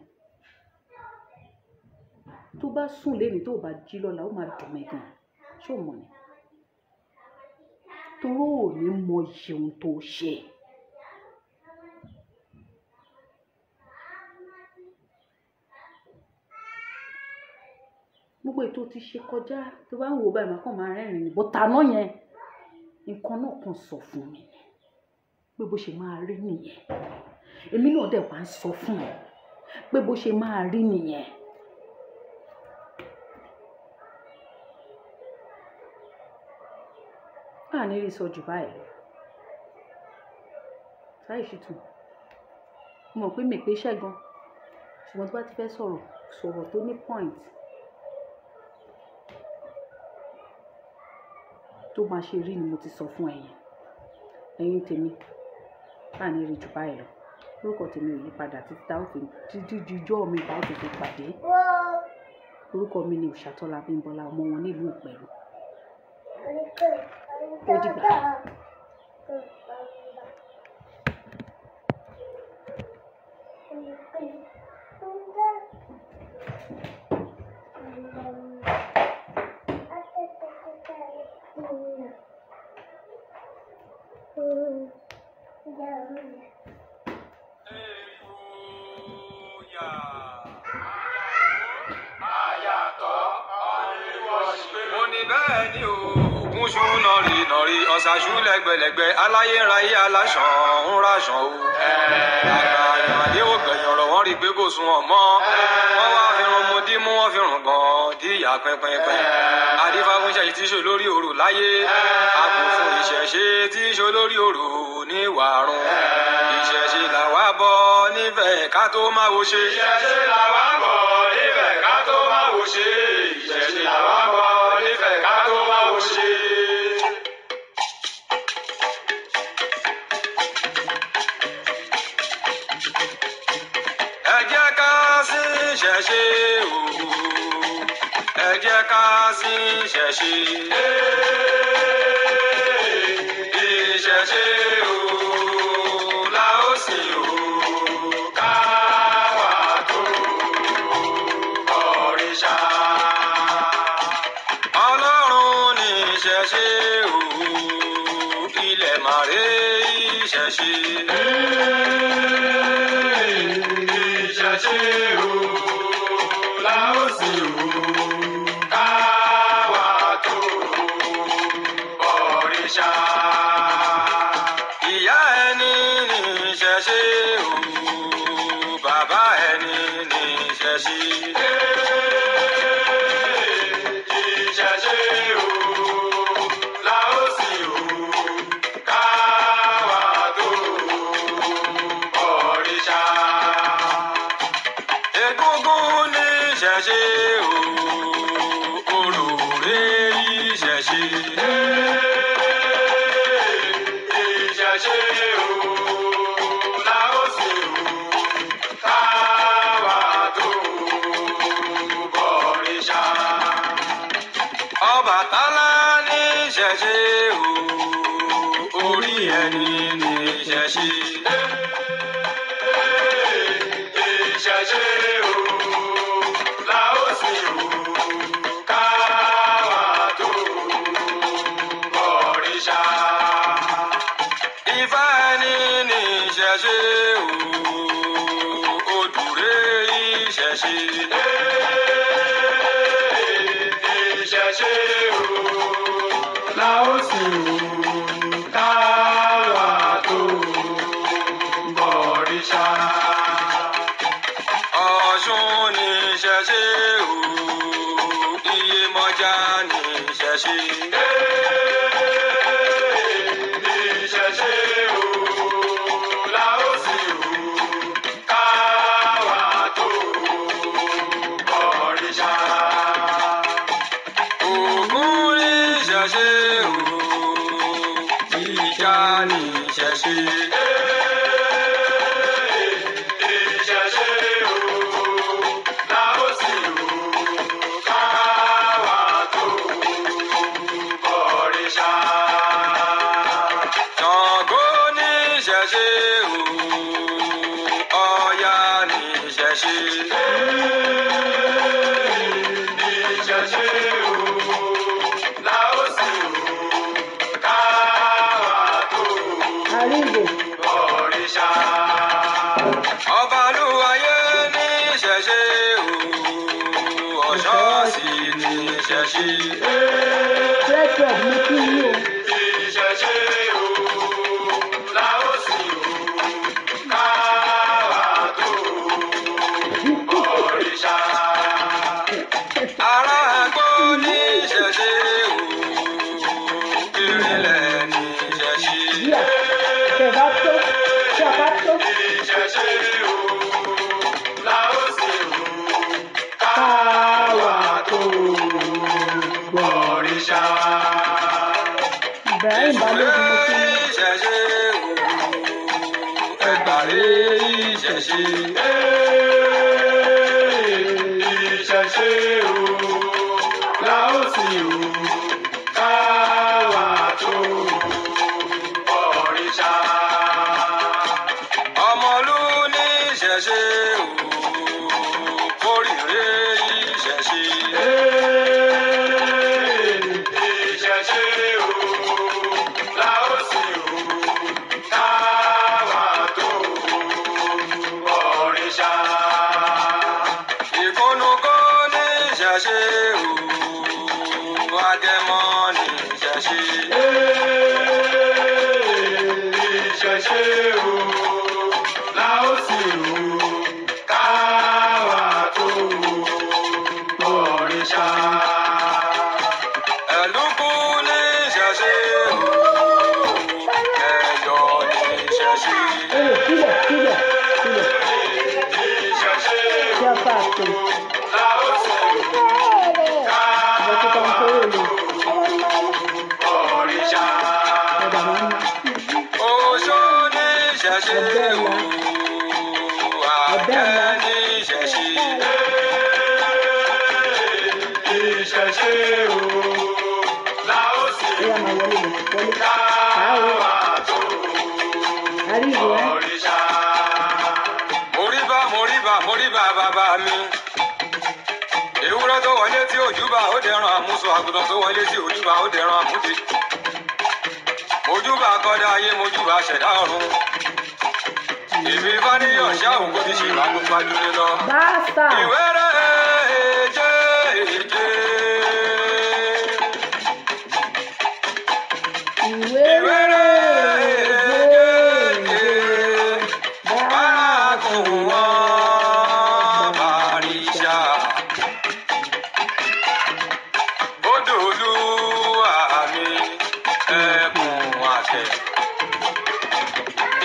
Tó bá sùn léni tó bá jí lọ́la, ó máa dùn mí gan. Ṣé o mọ̀ ni? Torí ò ní mọ iye ohun tó ṣe. Gbogbo ètò tí ṣe kọjá, tó bá ń wò báyìí, màá kàn máa rẹ́rìn-ín ni. But àná yẹn, nǹkan náà kàn sọ fún mi ni pé bó ṣe máa rí nìyẹn. Èmi náà dẹ̀ wá ń sọ fún ẹ pé bó ṣe máa rí nìyẹn. A ní rí sọ jù báyìí lọ. Saheed Shittu, mo mọ̀ pé mi pé iṣẹ́ gan, ṣùgbọ́n tó bá ti fẹ́ sọ̀rọ̀, sọ̀rọ̀ tó ní point, tó máa ṣe rí ni mo ti sọ fún ẹ̀yin. Ẹ̀yin tèmi, a ní rí jù báyìí lọ. Orúkọ tèmi ò yí padà títí tá ó fi títí di ijọ́ mi bá ó ti fi pàdé. Orúkọ mi ni Òṣàtọ́lá Bímbọ́lá, ọmọ wọn nílùú Ìpẹ̀rù. Ó dìgbà. Mo ní bẹ́ẹ̀ ni o, ògùn ṣú nọ̀rì nọ̀rì, ọ̀sà ṣú lẹ́gbẹ̀lẹ́gbẹ̀, aláyé ń rayé, aláṣàn ń raṣàn o. Àgbà ìmàdé ò gbẹ̀yìn ọ̀rọ̀, wọ́n rí i pé kò sun ọmọ. Wọ́n wá fi run mu dímú, wọ́n fi rùn gan díyà pínpínpín. Adífáfúnṣe tí ṣe lórí òrò láyé. A kò fún ìṣẹ̀ṣe tí ṣe lórí òrò ní wàrùn. Ìṣẹ̀ṣe làwa bọ̀ nífẹ̀ẹ́ ká tó máa wo ṣe. Ìṣẹ̀ṣe làwa bọ̀ nífẹ̀ẹ́ ká tó máa wo ṣe. Ìṣẹ̀ṣe làwa bọ̀ nífẹ̀ẹ́ ká tó máa wo ṣe. Ẹ jẹ́ ká sí ìṣẹ̀ṣe o. Ẹ jẹ́ ká sí ìṣẹ̀ṣe. Ìṣẹ̀ṣe o, la ó sìn o. Káwa tó òrìṣà. Ọlọ́run ní ìṣẹ̀ṣe o. ìṣẹ̀ṣe. Ìṣẹ̀ṣe o, la ó sì o, káwa tó bọ̀rìṣà. Ìyá ẹni ní ìṣẹ̀ṣe o, bàbá ẹni ní ìṣẹ̀ṣe. Ìṣẹ̀ṣe o, la ó sì o, káwa tó bọ̀rìṣà. Egúngún ní ìṣẹ̀ṣe o, orò rè ìṣẹ̀ṣe. Ìṣẹ̀ṣe o, la ó sì o, káwa tó bọ̀rìṣà. Ọbàtálá ní ìṣẹ̀ṣe o, orí ẹni ní ìṣẹ̀ṣe. Ìṣẹ̀ṣe o, la ó sì o, káwa tó bọ̀rìṣà. Ifá ẹni ní ìṣẹ̀ṣe o, Odùrè ìṣẹ̀ṣe. Ìṣẹ̀ṣe o, la ó sì o, káwa tó bọ̀rìṣà. Ọ̀ṣun ní ìṣẹ̀ṣe o, Iyemọja ní ìṣẹ̀ṣe. Ìṣẹ̀ṣe o, la ó sì o, káwa tó bọ̀rìṣà. Ògún ní ìṣẹ̀ṣe o, Ìjà ní ìṣẹ̀ṣe. Ìṣẹ̀ṣe o, la ó sì o, káwa tó bọ̀rìṣà. Ṣàngó ní ìṣẹ̀ṣe o, Ọya ní ìṣẹ̀ṣe. Ìṣẹ̀ṣe o, la ó sì o, káwa tó Àríwò. bọ̀rìṣà. Ọbalúayé ní ìṣẹ̀ṣe o, Ọ̀ṣọ́ọ̀sì ní ìṣẹ̀ṣe. Red red mo kí yín o. Ìṣẹ̀ṣe o, la ó sì o, káwa tó bọ̀rìṣà. Ará àgbò ní ìṣẹ̀ṣe o, ìrìnlẹ̀ ní ìṣẹ̀ṣe. Yíyà. Ṣẹ̀fà tó. Ṣẹ̀fà tó. Ìṣẹ̀ṣe o, la ó sì o, káwa tó bọ̀rìṣà. Ibrahim Balógun mo kí yín. Ìṣẹ̀ṣe o, ẹgbàre ìṣẹ̀ṣe. Ìṣẹ̀ṣe o, la ó sì o, káwa tó bọ̀rìṣà. Ọmọlú ní ìṣẹ̀ṣe o, kórìíre ìṣẹ̀ṣe. Ìṣẹ̀ṣe o, la ó sì o, káwa tó bọ̀rìṣà. Ìkúnnukó ní ìṣẹ̀ṣe o, Agẹmọ ní ìṣẹ̀ṣe. Ìṣẹ̀ṣe o, la ó sì o, káwa tó bọ̀rìṣà. Ẹ̀lúkú ní ìṣẹ̀ṣe o, Ẹ̀yọ̀ ní ìṣẹ̀ṣe. Èrò kílẹ̀ kílẹ̀ kílẹ̀. Ìṣẹ̀ṣe o, Ṣẹ̀fà tó. la ó sì o, Ìwọ tó kàn kóró lò. bọ̀rìṣà. Ọ̀dà máa ń ná. Oṣó ní ìṣẹ̀ṣe o, Ọ̀bẹ àjẹ́ ńlá. ní ìṣẹ̀ṣe. Ìṣẹ̀ṣe o, la ó sì Ó yá máa wọlé lọ. Wọlé. káwa tó Àríwò ẹ́. bọ̀rìṣà. Moríbá moríbá moríbá bàbá mi. Ewúrẹ́ tó wọlé tí òjúbà ó dẹran àmúso, àgùntàn tó wọlé tí òjúbà ó dẹran àmúdi. Mojúbà kọ́dá ayé, mojúbà ṣẹ̀dá ọ̀run. Èmi bá níyàn ṣá òun kò ti ṣe ìwà gbogbo ajúlé lọ. Bastard. Ìwẹ́rẹ́ èjé èjé. Ìwéré Ìwẹ́rẹ́ èjé èjé. Bárakùn wọn bàrìṣà. Odòlúwa mi ẹkùn àtẹ.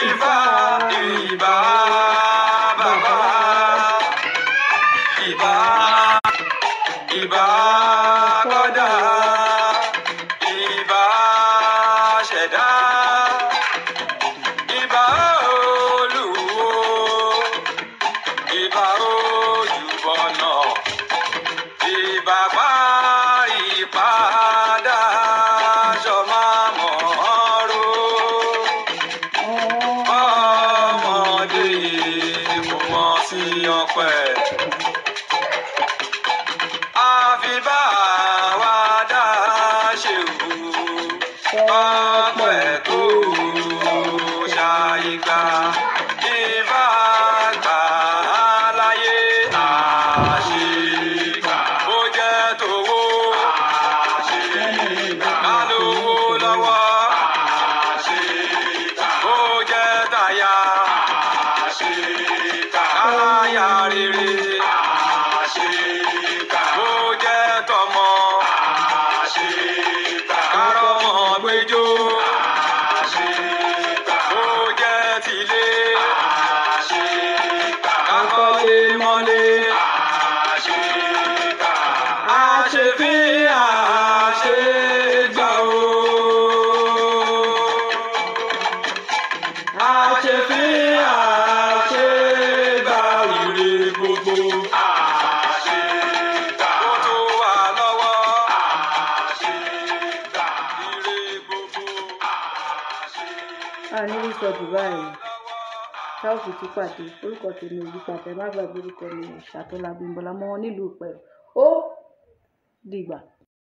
Ifá ìbà bàbá. Ìbà ìbà kọ́dà. Ìbà ṣẹ̀dá. Ìbà olúwo. Ìbà ojúbọ̀nà. Ìbà parí padà sọmọ mọ́rò. Ọmọdé kò mọ̀ sí ọpẹ́. Àfi bá wa dá ṣe wù. Ọpẹ́ tó ṣàyíká. Ìbá gbà láyé àṣìkà. Ó jẹ́ tòwó. Àṣìkà. Ká lówó lọ́wọ́. Àṣìkà. Ó jẹ́ tàyà. Àṣìkà. Ká láyà rere. Àṣìkà. Ó jẹ́ tọmọ. Àṣìkà. Ká rọ́mọ gbẹ́jọ́. Àṣìkà. Ó jẹ́ tilé. Àṣìkà. Ká kọ́lé mọ́lé. Àṣìkà. Àṣefín àṣegbà o. Àṣefín àṣegbà ire gbogbo. Àṣegbà. Ó tó wà lọ́wọ́. Àṣegbà. Ire gbogbo. A ní rí sọ jù báyìí tá ò sì tún pàdé. Orúkọ tèmi ò yípadà, ẹ má gbàgbé orúkọ mi, Ṣàtọ́lá Bímbọ́lá mọ́ wọn nílùú Ìpẹ̀rù. Ó dìgbà.